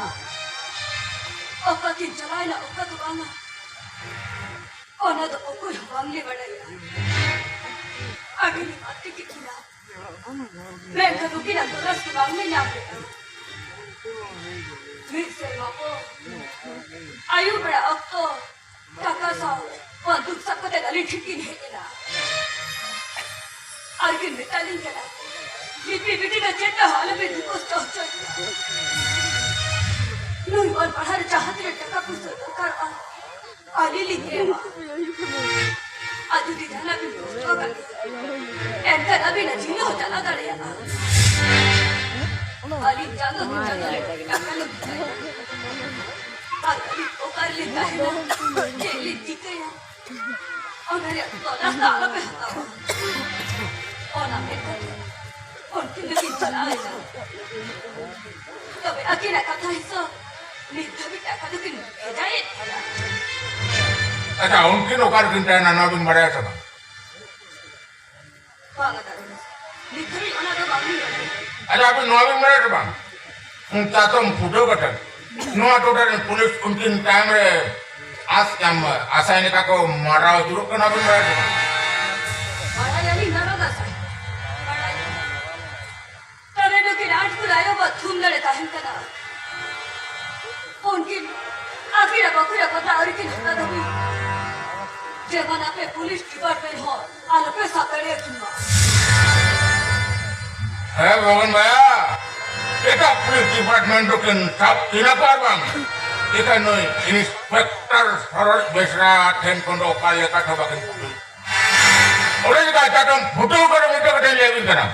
ᱚᱠᱟ ᱠᱤᱱ ᱪᱟᱞᱟᱣ ᱮᱱᱟ, ᱚᱠᱟ ᱫᱚ ᱵᱟᱝᱟ, ᱚᱱᱟ ᱫᱚ ᱚᱠᱚᱭ ᱦᱚᱸ ᱵᱟᱝᱞᱮ ᱵᱟᱲᱟᱭᱟ᱾ ᱟᱹᱰᱤ ᱞᱮ ᱯᱟᱱᱛᱮ ᱠᱮᱫ ᱠᱤᱱᱟ, ᱢᱮᱱᱠᱷᱟᱱ ᱩᱱᱠᱤᱱᱟᱜ ᱛᱚᱞᱟᱥ ᱜᱮ ᱵᱟᱝᱞᱮ ᱧᱟᱢ ᱞᱮᱫᱟ᱾ ᱢᱤᱫ ᱥᱮᱨᱢᱟ ᱯᱚᱨ ᱟᱹᱭᱩᱵ ᱵᱮᱲᱟ ᱚᱠᱛᱚ ᱴᱟᱠᱟ ᱥᱟᱶ ᱵᱟᱱᱫᱩᱠ ᱥᱟᱵ ᱠᱟᱛᱮ ᱟᱹᱞᱤᱧ ᱴᱷᱮᱱ ᱠᱤᱱ ᱦᱮᱡ ᱮᱱᱟ᱾ ᱟᱨ ᱠᱤᱱ ᱢᱮᱛᱟ ᱞᱤᱧ ᱠᱟᱱᱟ, "ᱞᱤᱯᱤ ᱵᱤᱴᱤ ᱫᱚ ᱪᱮᱫ ᱦᱚᱸ ᱟᱞᱚᱯᱮ ᱫᱩᱠ ᱠᱚᱥᱴᱚ ᱦᱚᱪᱚᱭᱮᱭᱟ᱾ ᱱᱩᱭ ᱚᱞ ᱯᱟᱲᱦᱟᱣ ᱨᱮ ᱡᱟᱦᱟᱸ ᱛᱤᱱᱟᱹᱜ ᱴᱟᱠᱟ ᱯᱩᱭᱥᱟᱹ ᱫᱚᱨᱠᱟᱨᱚᱜᱼᱟ, ᱟᱹᱞᱤᱧ ᱞᱤᱧ ᱮᱢᱟ᱾ ᱟᱨ ᱡᱩᱫᱤ ᱡᱟᱦᱟᱱᱟᱜ ᱵᱤᱱ ᱠᱚᱥᱴᱚ ᱟᱠᱟᱱ ᱠᱷᱟᱱ, ᱮᱱᱠᱷᱟᱱ ᱟᱹᱵᱤᱱᱟᱜ ᱡᱤᱣᱤ ᱦᱚᱸ ᱪᱟᱞᱟᱣ ᱫᱟᱲᱮᱭᱟᱜᱼᱟ᱾ ᱟᱹᱞᱤᱧ ᱪᱟᱸᱫᱚ ᱠᱤᱱ ᱪᱟᱸᱫᱚ ᱞᱮᱠᱟ ᱴᱟᱠᱟ ᱞᱤᱧ ᱵᱷᱮᱡᱟᱭᱟ᱾ ᱟᱨ ᱟᱹᱞᱤᱧ ᱚᱠᱟ ᱨᱮᱞᱤᱧ ᱛᱟᱦᱮᱱᱟ, ᱪᱮᱫ ᱞᱤᱧ ᱪᱤᱠᱟᱹᱭᱟ?" ᱚᱱᱟ ᱨᱮᱭᱟᱜ ᱛᱚᱞᱟᱥ ᱫᱚ ᱟᱞᱚᱯᱮ ᱦᱟᱛᱟᱣᱟ᱾ ᱚᱱᱟ ᱢᱮᱱ ᱠᱟᱛᱮ ᱩᱱᱠᱤᱱ ᱫᱚᱠᱤᱱ ᱪᱟᱞᱟᱣ ᱮᱱᱟ᱾ ᱛᱚᱵᱮ ᱟᱹᱠᱤᱱᱟᱜ ᱠᱟᱛᱷᱟ ᱦᱤᱥᱟᱹᱵ ᱱᱤᱛ ᱫᱷᱟᱹᱵᱤᱡ ᱴᱟᱠᱟ ᱫᱚᱠᱤᱱ ᱵᱷᱮᱡᱟᱭᱮᱫ ᱜᱮᱭᱟ᱾ ᱟᱪᱪᱷᱟ, ᱩᱱᱠᱤᱱ ᱚᱠᱟ ᱨᱮᱠᱤᱱ ᱛᱟᱦᱮᱱᱟ, ᱱᱚᱣᱟ ᱵᱤᱱ ᱵᱟᱲᱟᱭᱟ ᱥᱮ ᱵᱟᱝ? ᱵᱟᱝᱟ ᱫᱟᱨᱩᱱ, ᱱᱤᱛ ᱫᱷᱟᱹᱵᱤᱡ ᱚᱱᱟ ᱫᱚ ᱵᱟᱝᱞᱤᱧ ᱵᱟᱲᱟᱭᱟ᱾ ᱟᱪᱪᱷᱟ, ᱟᱹᱵᱤᱱ ᱱᱚᱣᱟ ᱵᱤᱱ ᱵᱟᱲᱟᱭᱟ ᱥᱮ ᱵᱟᱝ? ᱪᱟᱛᱚᱢ ᱯᱷᱩᱴᱟᱹᱣ ᱠᱟᱛᱮ ᱱᱚᱣᱟ ᱴᱚᱴᱷᱟ ᱨᱮᱱ ᱯᱩᱞᱤᱥ ᱩᱱᱠᱤᱱ ᱛᱟᱭᱚᱢ ᱨᱮ ᱟᱥ-, ᱟᱢ, ᱟᱥᱟᱭ ᱞᱮᱠᱟ ᱠᱚ ᱢᱟᱨᱟᱣ ᱟᱹᱪᱩᱨᱚᱜ ᱠᱟᱱᱟ, ᱵᱤᱱ ᱵᱟᱲᱟᱭᱟ ᱥᱮ ᱵᱟᱝ? ᱵᱟᱲᱟᱭᱟᱞᱤᱧ ᱫᱟᱨᱩᱱ ᱫᱟᱥᱟᱭ, ᱵᱟᱲᱟᱭᱟᱞᱤᱧ᱾ ᱛᱚᱵᱮ ᱱᱩᱠᱤᱱ ᱟᱸᱴ ᱠᱚ ᱟᱭᱳ ᱵᱟᱵᱟ ᱛᱷᱩᱢ ᱫᱟᱲᱮ ᱛᱟᱦᱮᱱ ᱠᱟᱱᱟ᱾ ᱩᱱᱠᱤᱱ ᱟᱹᱠᱤᱱᱟᱜ ᱵᱟᱹᱠᱷᱩᱞ ᱠᱟᱛᱷᱟ ᱟᱹᱣᱨᱤ ᱠᱤᱱ ᱦᱟᱛᱟᱣ ᱫᱷᱟᱹᱵᱤᱡ ᱡᱮᱢᱚᱱ ᱟᱯᱮ ᱯᱩᱞᱤᱥ ᱰᱤᱯᱟᱨᱴᱢᱮᱱᱴ ᱦᱚᱲ ᱟᱞᱚᱯᱮ ᱥᱟᱯᱮᱲᱮ ᱦᱚᱪᱚᱧ ᱢᱟ᱾ ᱦᱮᱸ ᱵᱷᱚᱜᱚᱱ ᱵᱷᱟᱭᱟ, ᱮᱴᱟᱜ ᱯᱩᱞᱤᱥ ᱰᱤᱯᱟᱨᱴᱢᱮᱱᱴ ᱫᱚᱠᱤᱱ ᱥᱟᱵ ᱠᱤᱱᱟ ᱠᱚ ᱟᱨ ᱵᱟᱝ ᱮᱴᱟᱜ ᱱᱩᱭ ᱤᱱᱥᱯᱮᱠᱴᱚᱨ ᱥᱚᱨᱚᱡᱽ ᱵᱮᱥᱨᱟ ᱴᱷᱮᱱ ᱠᱷᱚᱱ ᱫᱚ ᱚᱠᱟ ᱞᱮᱠᱟ ᱛᱮ ᱵᱟᱹᱠᱤᱱ ᱯᱩᱞᱤᱥ? ᱚᱸᱰᱮ ᱪᱮᱫᱟᱜ ᱪᱟᱛᱚᱢ ᱯᱷᱩᱴᱟᱹᱣ ᱠᱟᱛᱮ ᱢᱤᱫᱴᱮᱡ ᱠᱟᱛᱷᱟᱧ ᱞᱟᱹᱭ ᱟᱹᱵᱤᱱ ᱠᱟᱱᱟ᱾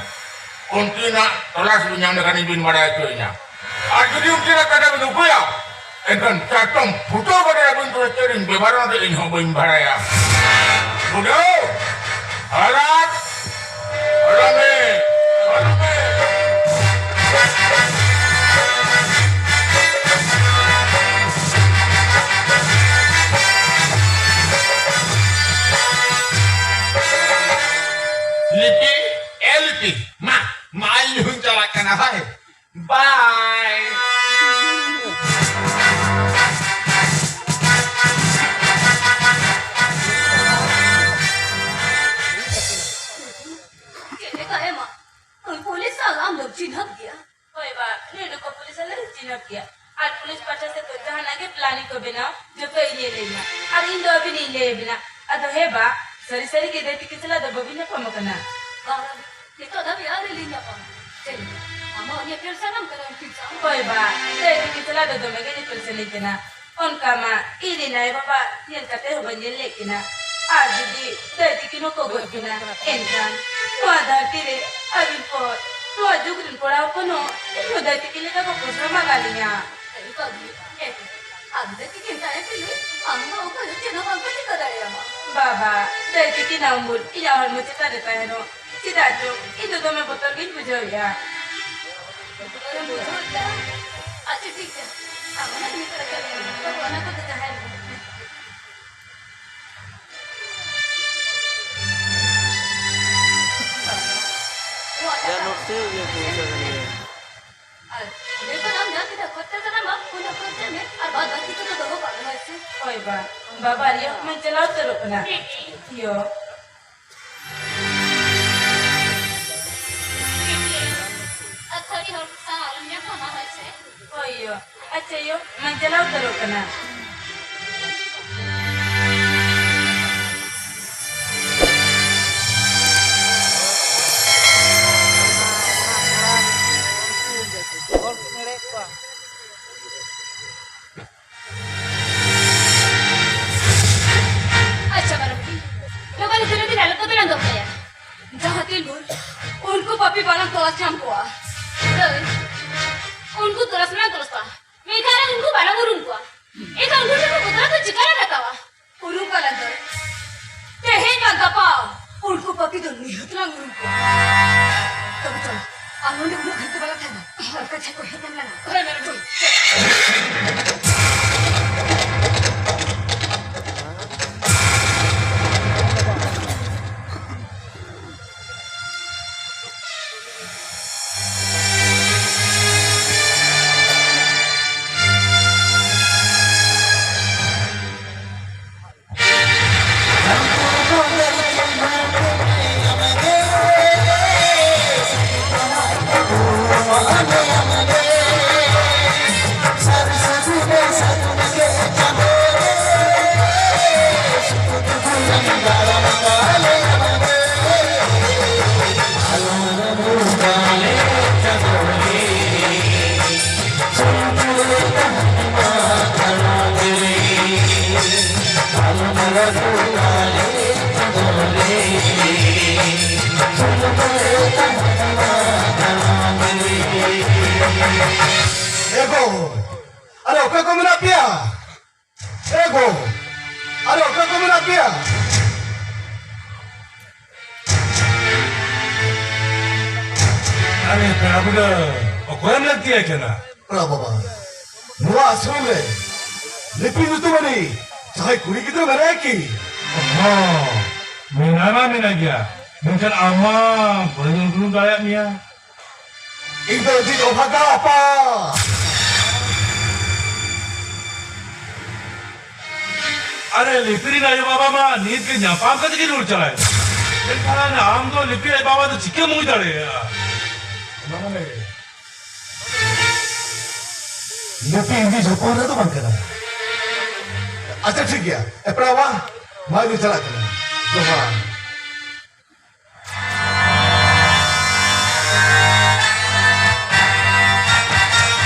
ᱩᱱᱠᱤᱱᱟᱜ ᱛᱚᱞᱟᱥ ᱵᱤᱱ ᱧᱟᱢ ᱞᱮᱠᱷᱟᱱ ᱤᱧ ᱵᱤᱱ ᱵᱟᱲᱟᱭ ᱦᱚᱪᱚᱭᱤᱧᱟ᱾ ᱟᱨ ᱡᱩᱫᱤ ᱩᱱᱠᱤᱱᱟᱜ ᱠᱟᱛᱷᱟ ᱵᱤᱱ ᱩᱠᱩᱭᱟ, ᱮᱱᱠᱷᱟᱱ ᱪᱟᱛᱚᱢ ᱯᱷᱩᱴᱟᱹᱣ ᱠᱟᱛᱮ ᱟᱹᱵᱤᱱ ᱫᱚ ᱪᱮᱫ ᱤᱧ ᱵᱮᱵᱷᱟᱨᱚᱱ ᱨᱮ ᱤᱧ ᱦᱚᱸ ᱵᱟᱹᱧ ᱵᱟᱲᱟᱭᱟ᱾ ᱵᱩᱰᱷᱟᱹᱣ! ᱦᱟᱞᱟᱛ! ᱦᱟᱞᱟᱢᱮ! ᱦᱟᱞᱟᱢᱮ! ᱞᱤᱯᱤ, ᱮ ᱞᱤᱯᱤ, ᱢᱟ, ᱢᱟ, ᱤᱧ ᱦᱚᱸᱧ ᱪᱟᱞᱟᱜ ᱠᱟᱱᱟ, ᱦᱳᱭ᱾ ᱵᱟᱭ᱾ ᱪᱮᱫ ᱞᱮᱠᱟ ᱮᱢᱟ? ᱩᱱᱤ ᱯᱩᱞᱤᱥ ᱥᱟᱶ ᱟᱢ ᱫᱚᱢ ᱪᱤᱱᱦᱟᱹᱯ ᱜᱮᱭᱟ? ᱦᱳᱭ ᱵᱟ, ᱱᱩᱭ ᱫᱚᱠᱚ ᱯᱩᱞᱤᱥ ᱟᱞᱮ ᱪᱤᱱᱦᱟᱹᱯ ᱜᱮᱭᱟ᱾ ᱟᱨ ᱯᱩᱞᱤᱥ ᱯᱟᱦᱴᱟ ᱥᱮᱫ ᱫᱚ ᱡᱟᱦᱟᱱᱟᱜ ᱜᱮ ᱯᱞᱟᱱᱤᱝ ᱠᱚ ᱵᱮᱱᱟᱣ, ᱡᱚᱛᱚ ᱤᱧᱮ ᱞᱟᱹᱭᱟ᱾ ᱟᱨ ᱤᱧ ᱫᱚ ᱟᱹᱵᱤᱱ ᱤᱧ ᱞᱟᱹᱭ ᱟᱵᱤᱱᱟ᱾ ᱟᱫᱚ ᱦᱮᱸ ᱵᱟ, ᱥᱟᱹᱨᱤ ᱥᱟᱹᱨᱤ ᱜᱮ ᱫᱟᱹᱭ ᱛᱤᱠᱤᱱ ᱥᱟᱞᱟᱜ ᱫᱚ ᱵᱟᱹᱵᱤᱱ ᱧᱟᱯᱟᱢ ᱟᱠᱟᱱᱟ? ᱵᱟᱝ, ᱱᱤᱛᱚᱜ ᱫᱷᱟᱹᱵᱤᱡ ᱟᱹᱣᱨᱤ ᱞᱤᱧ ᱧᱟᱯᱟᱢᱟ᱾ ᱪᱮᱫ ᱞᱮᱠᱟ? ᱟᱢᱟᱜ ᱧᱮᱯᱮᱞ ᱥᱟᱱᱟᱢ ᱠᱟᱱᱟ ᱩᱱᱠᱤᱱ ᱥᱟᱶ? ᱦᱳᱭ ᱵᱟ, ᱫᱟᱹᱭ ᱛᱤᱠᱤᱱ ᱥᱟᱞᱟᱜ ᱫᱚ ᱫᱚᱢᱮ ᱜᱮ ᱧᱮᱯᱮᱞ ᱥᱟᱱᱟᱧ ᱠᱟᱱᱟ᱾ ᱚᱱᱠᱟ ᱢᱟ ᱤᱧ ᱨᱮᱱ ᱟᱭᱳ ᱵᱟᱵᱟ ᱧᱮᱞ ᱠᱟᱛᱮ ᱦᱚᱸ ᱵᱟᱹᱧ ᱧᱮᱞ ᱞᱮᱫ ᱠᱤᱱᱟ᱾ ᱟᱨ ᱡᱩᱫᱤ ᱫᱟᱹᱭ ᱛᱤᱠᱤᱱ ᱦᱚᱸᱠᱚ ᱜᱚᱡ ᱠᱤᱱᱟ, ᱮᱱᱠᱷᱟᱱ ᱱᱚᱣᱟ ᱫᱷᱟᱹᱨᱛᱤ ᱨᱮ ᱟᱹᱵᱤᱱ ᱯᱚᱨ ᱱᱚᱣᱟ ᱡᱩᱜᱽ ᱨᱮᱱ ᱠᱚᱲᱟ ᱦᱚᱯᱚᱱ ᱦᱚᱸ ᱤᱧ ᱦᱚᱸ ᱫᱟᱹᱭ ᱛᱤᱠᱤᱱ ᱞᱮᱠᱟ ᱠᱚ ᱯᱚᱥᱲᱟ ᱢᱟᱜᱟ ᱞᱤᱧᱟ᱾ ᱟᱭᱳ ᱵᱟᱹᱵᱩ, ᱮ, ᱟᱢ ᱫᱟᱹᱭ ᱛᱤᱠᱤᱱ ᱛᱟᱦᱮᱸ ᱛᱩᱞᱩᱡ ᱟᱢ ᱫᱚ ᱚᱠᱚᱭ ᱦᱚᱸ ᱪᱮᱫ ᱦᱚᱸ ᱵᱟᱝ ᱠᱚ ᱪᱤᱠᱟᱹ ᱫᱟᱲᱮᱭᱟᱢᱟ᱾ ᱵᱟᱵᱟ, ᱫᱟᱹᱭ ᱛᱤᱠᱤᱱ ᱟᱢ ᱵᱩᱞ ᱤᱧᱟᱹᱜ ᱦᱚᱲᱢᱚ ᱪᱮᱛᱟᱱ ᱨᱮ ᱛᱟᱦᱮᱱᱚᱜ᱾ ᱪᱮᱫᱟᱜ ᱪᱚ ᱤᱧ ᱫᱚ ᱫᱚᱢᱮ ᱵᱚᱛᱚᱨ ᱜᱤᱧ ᱵᱩᱡᱷᱟᱹᱣᱮᱫᱼᱟ᱾ ᱵᱚᱛᱚᱨᱮᱢ ᱵᱩᱡᱷᱟᱹᱣᱮᱫᱼᱟ? ᱟᱪᱪᱷᱟ, ᱴᱷᱤᱠ ᱜᱮᱭᱟ᱾ ᱟᱢ ᱚᱱᱟ ᱠᱚ ᱱᱤᱛᱚᱜ ᱨᱮᱜᱮ ᱞᱟᱹᱭ ᱢᱮ᱾ ᱵᱟᱵᱟ, ᱚᱱᱟ ᱠᱚᱫᱚ ᱡᱟᱦᱟᱸᱭ ᱱᱚᱣᱟ ᱭᱟ ᱴᱟᱠᱟ ᱱᱳᱴ ᱥᱮ ᱤᱭᱟᱹ ᱯᱚᱭᱥᱟ ᱠᱟᱱ ᱜᱮᱭᱟ᱾ ᱟᱨ ᱵᱮᱛᱚᱱ ᱟᱢ ᱡᱟᱦᱟᱸ ᱛᱤᱱᱟᱹᱜ ᱠᱷᱚᱨᱪᱟ ᱥᱟᱱᱟᱢᱟ, ᱩᱱᱟᱹᱜ ᱠᱷᱚᱨᱪᱟ ᱢᱮ ᱟᱨ ᱵᱟᱫ ᱵᱟᱹᱠᱤ ᱠᱚᱫᱚ ᱫᱚᱦᱚ ᱠᱟᱜ ᱢᱮ, ᱦᱳᱭ ᱥᱮ? ᱦᱳᱭ ᱵᱟ, ᱵᱟᱵᱟ ᱨᱮᱭᱟᱜ ᱢᱟ ᱪᱟᱞᱟᱣ ᱩᱛᱟᱹᱨᱚᱜ ᱠᱟᱱᱟ᱾ ᱤᱭᱳ᱾ ᱟᱹᱛᱷᱟᱹᱲᱤ ᱦᱚᱲ ᱠᱚ ᱥᱟᱶ ᱟᱞᱚᱢ ᱧᱟᱯᱟᱢᱟ, ᱦᱳᱭ ᱥᱮ? ᱦᱳᱭ ᱭᱳ᱾ ᱟᱪᱪᱷᱟ ᱭᱳ, ᱢᱟᱧ ᱪᱟᱞᱟᱣ ᱩᱛᱟᱹᱨᱚᱜ ᱠᱟᱱᱟ᱾ ᱠᱟᱥᱢᱟ ᱜᱚᱞᱥᱟ, ᱢᱮᱱᱠᱷᱟᱱ ᱩᱱᱠᱩ ᱵᱟᱞᱟᱝ ᱩᱨᱩᱢ ᱠᱚᱣᱟ᱾ ᱮᱱᱠᱷᱟᱱ ᱩᱱᱠᱩ ᱴᱷᱮᱱ ᱠᱷᱚᱱ ᱵᱚᱫᱚᱞ ᱫᱚ ᱪᱤᱠᱟᱹ ᱞᱮ ᱦᱟᱛᱟᱣᱟ? ᱩᱨᱩᱢ ᱠᱚᱣᱟ ᱞᱟᱝ ᱫᱚ᱾ ᱛᱮᱦᱮᱧ ᱵᱟᱝ ᱜᱟᱯᱟ ᱩᱱᱠᱩ ᱯᱟᱯᱤ ᱫᱚ ᱱᱤᱦᱟᱹᱛ ᱞᱟᱝ ᱩᱨᱩᱢ ᱠᱚᱣᱟ᱾ ᱛᱚᱵᱮ ᱪᱚᱞ, ᱟᱨ ᱱᱚᱰᱮ ᱩᱱᱟᱹᱜ ᱜᱷᱟᱹᱲᱤᱡ ᱫᱚ ᱵᱟᱞᱟᱝ ᱛᱟᱦᱮᱱᱟ᱾ ᱦᱟᱞᱠᱟ ᱪᱷᱟ ᱠᱚ ᱦᱮᱡ ᱮᱱ ᱞᱟᱝᱟ᱾ ᱦᱳᱭ, ᱢᱮᱰᱟᱢ᱾ ᱮ ᱜᱚ, ᱟᱨᱮ ᱚᱠᱟ ᱠᱚ ᱢᱮᱱᱟᱜ ᱯᱮᱭᱟ? ᱮ ᱜᱚ, ᱟᱨᱮ ᱚᱠᱟ ᱠᱚ ᱢᱮᱱᱟᱜ ᱯᱮᱭᱟ? ᱟᱨᱮ ᱯᱮᱲᱟ ᱵᱩᱰᱷᱟᱹ, ᱚᱠᱚᱭᱮᱢ ᱞᱟᱹᱠᱛᱤᱭᱟᱭ ᱠᱟᱱᱟ? ᱯᱮᱲᱟ ᱵᱟᱵᱟ, ᱱᱚᱣᱟ ᱟᱥᱨᱚᱢ ᱨᱮ ᱞᱤᱯᱤ ᱧᱩᱛᱩᱢᱟᱱᱤ ᱡᱟᱦᱟᱸᱭ ᱠᱩᱲᱤ ᱜᱤᱫᱽᱨᱟᱹ ᱢᱮᱱᱟᱭᱟ ᱠᱤ? ᱦᱚᱸ, ᱢᱮᱱᱟᱭ ᱢᱟ ᱢᱮᱱᱟᱭ ᱜᱮᱭᱟ, ᱢᱮᱱᱠᱷᱟᱱ ᱟᱢ ᱢᱟ ᱵᱟᱹᱧ ᱩᱯᱨᱩᱢ ᱫᱟᱲᱮᱭᱟᱜ ᱢᱮᱭᱟ᱾ ᱤᱧ ᱫᱚ ᱟᱹᱰᱤ ᱚᱵᱷᱟᱜᱟ ᱟᱯᱟ᱾ ᱟᱨᱮ, ᱞᱤᱯᱤ ᱨᱮᱱ ᱟᱭᱳ ᱵᱟᱵᱟ ᱢᱟ ᱱᱤᱛ ᱜᱮ ᱧᱟᱯᱟᱢ ᱠᱟᱛᱮ ᱠᱤᱱ ᱨᱩᱣᱟᱹᱲ ᱪᱟᱞᱟᱣᱮᱱᱟ᱾ ᱢᱮᱱᱠᱷᱟᱱ ᱟᱢ ᱫᱚ ᱞᱤᱯᱤ ᱟᱡ ᱵᱟᱵᱟ ᱫᱚ ᱪᱤᱠᱟᱹᱢ ᱦᱩᱭ ᱫᱟᱲᱮᱭᱟᱜᱼᱟ? ᱚᱱᱟ ᱢᱟᱱᱮ, ᱞᱤᱯᱤ ᱤᱧ ᱦᱚᱯᱚᱱ ᱨᱮ ᱫᱚ ᱵᱟᱝ ᱠᱟᱱᱟ᱾ ᱟᱪᱪᱷᱟ, ᱴᱷᱤᱠ ᱜᱮᱭᱟ᱾ ᱮ ᱯᱮᱲᱟᱣᱟ, ᱢᱟ ᱤᱧ ᱪᱟᱞᱟᱜ ᱠᱟᱱᱟ᱾ ᱡᱚᱦᱟᱨ᱾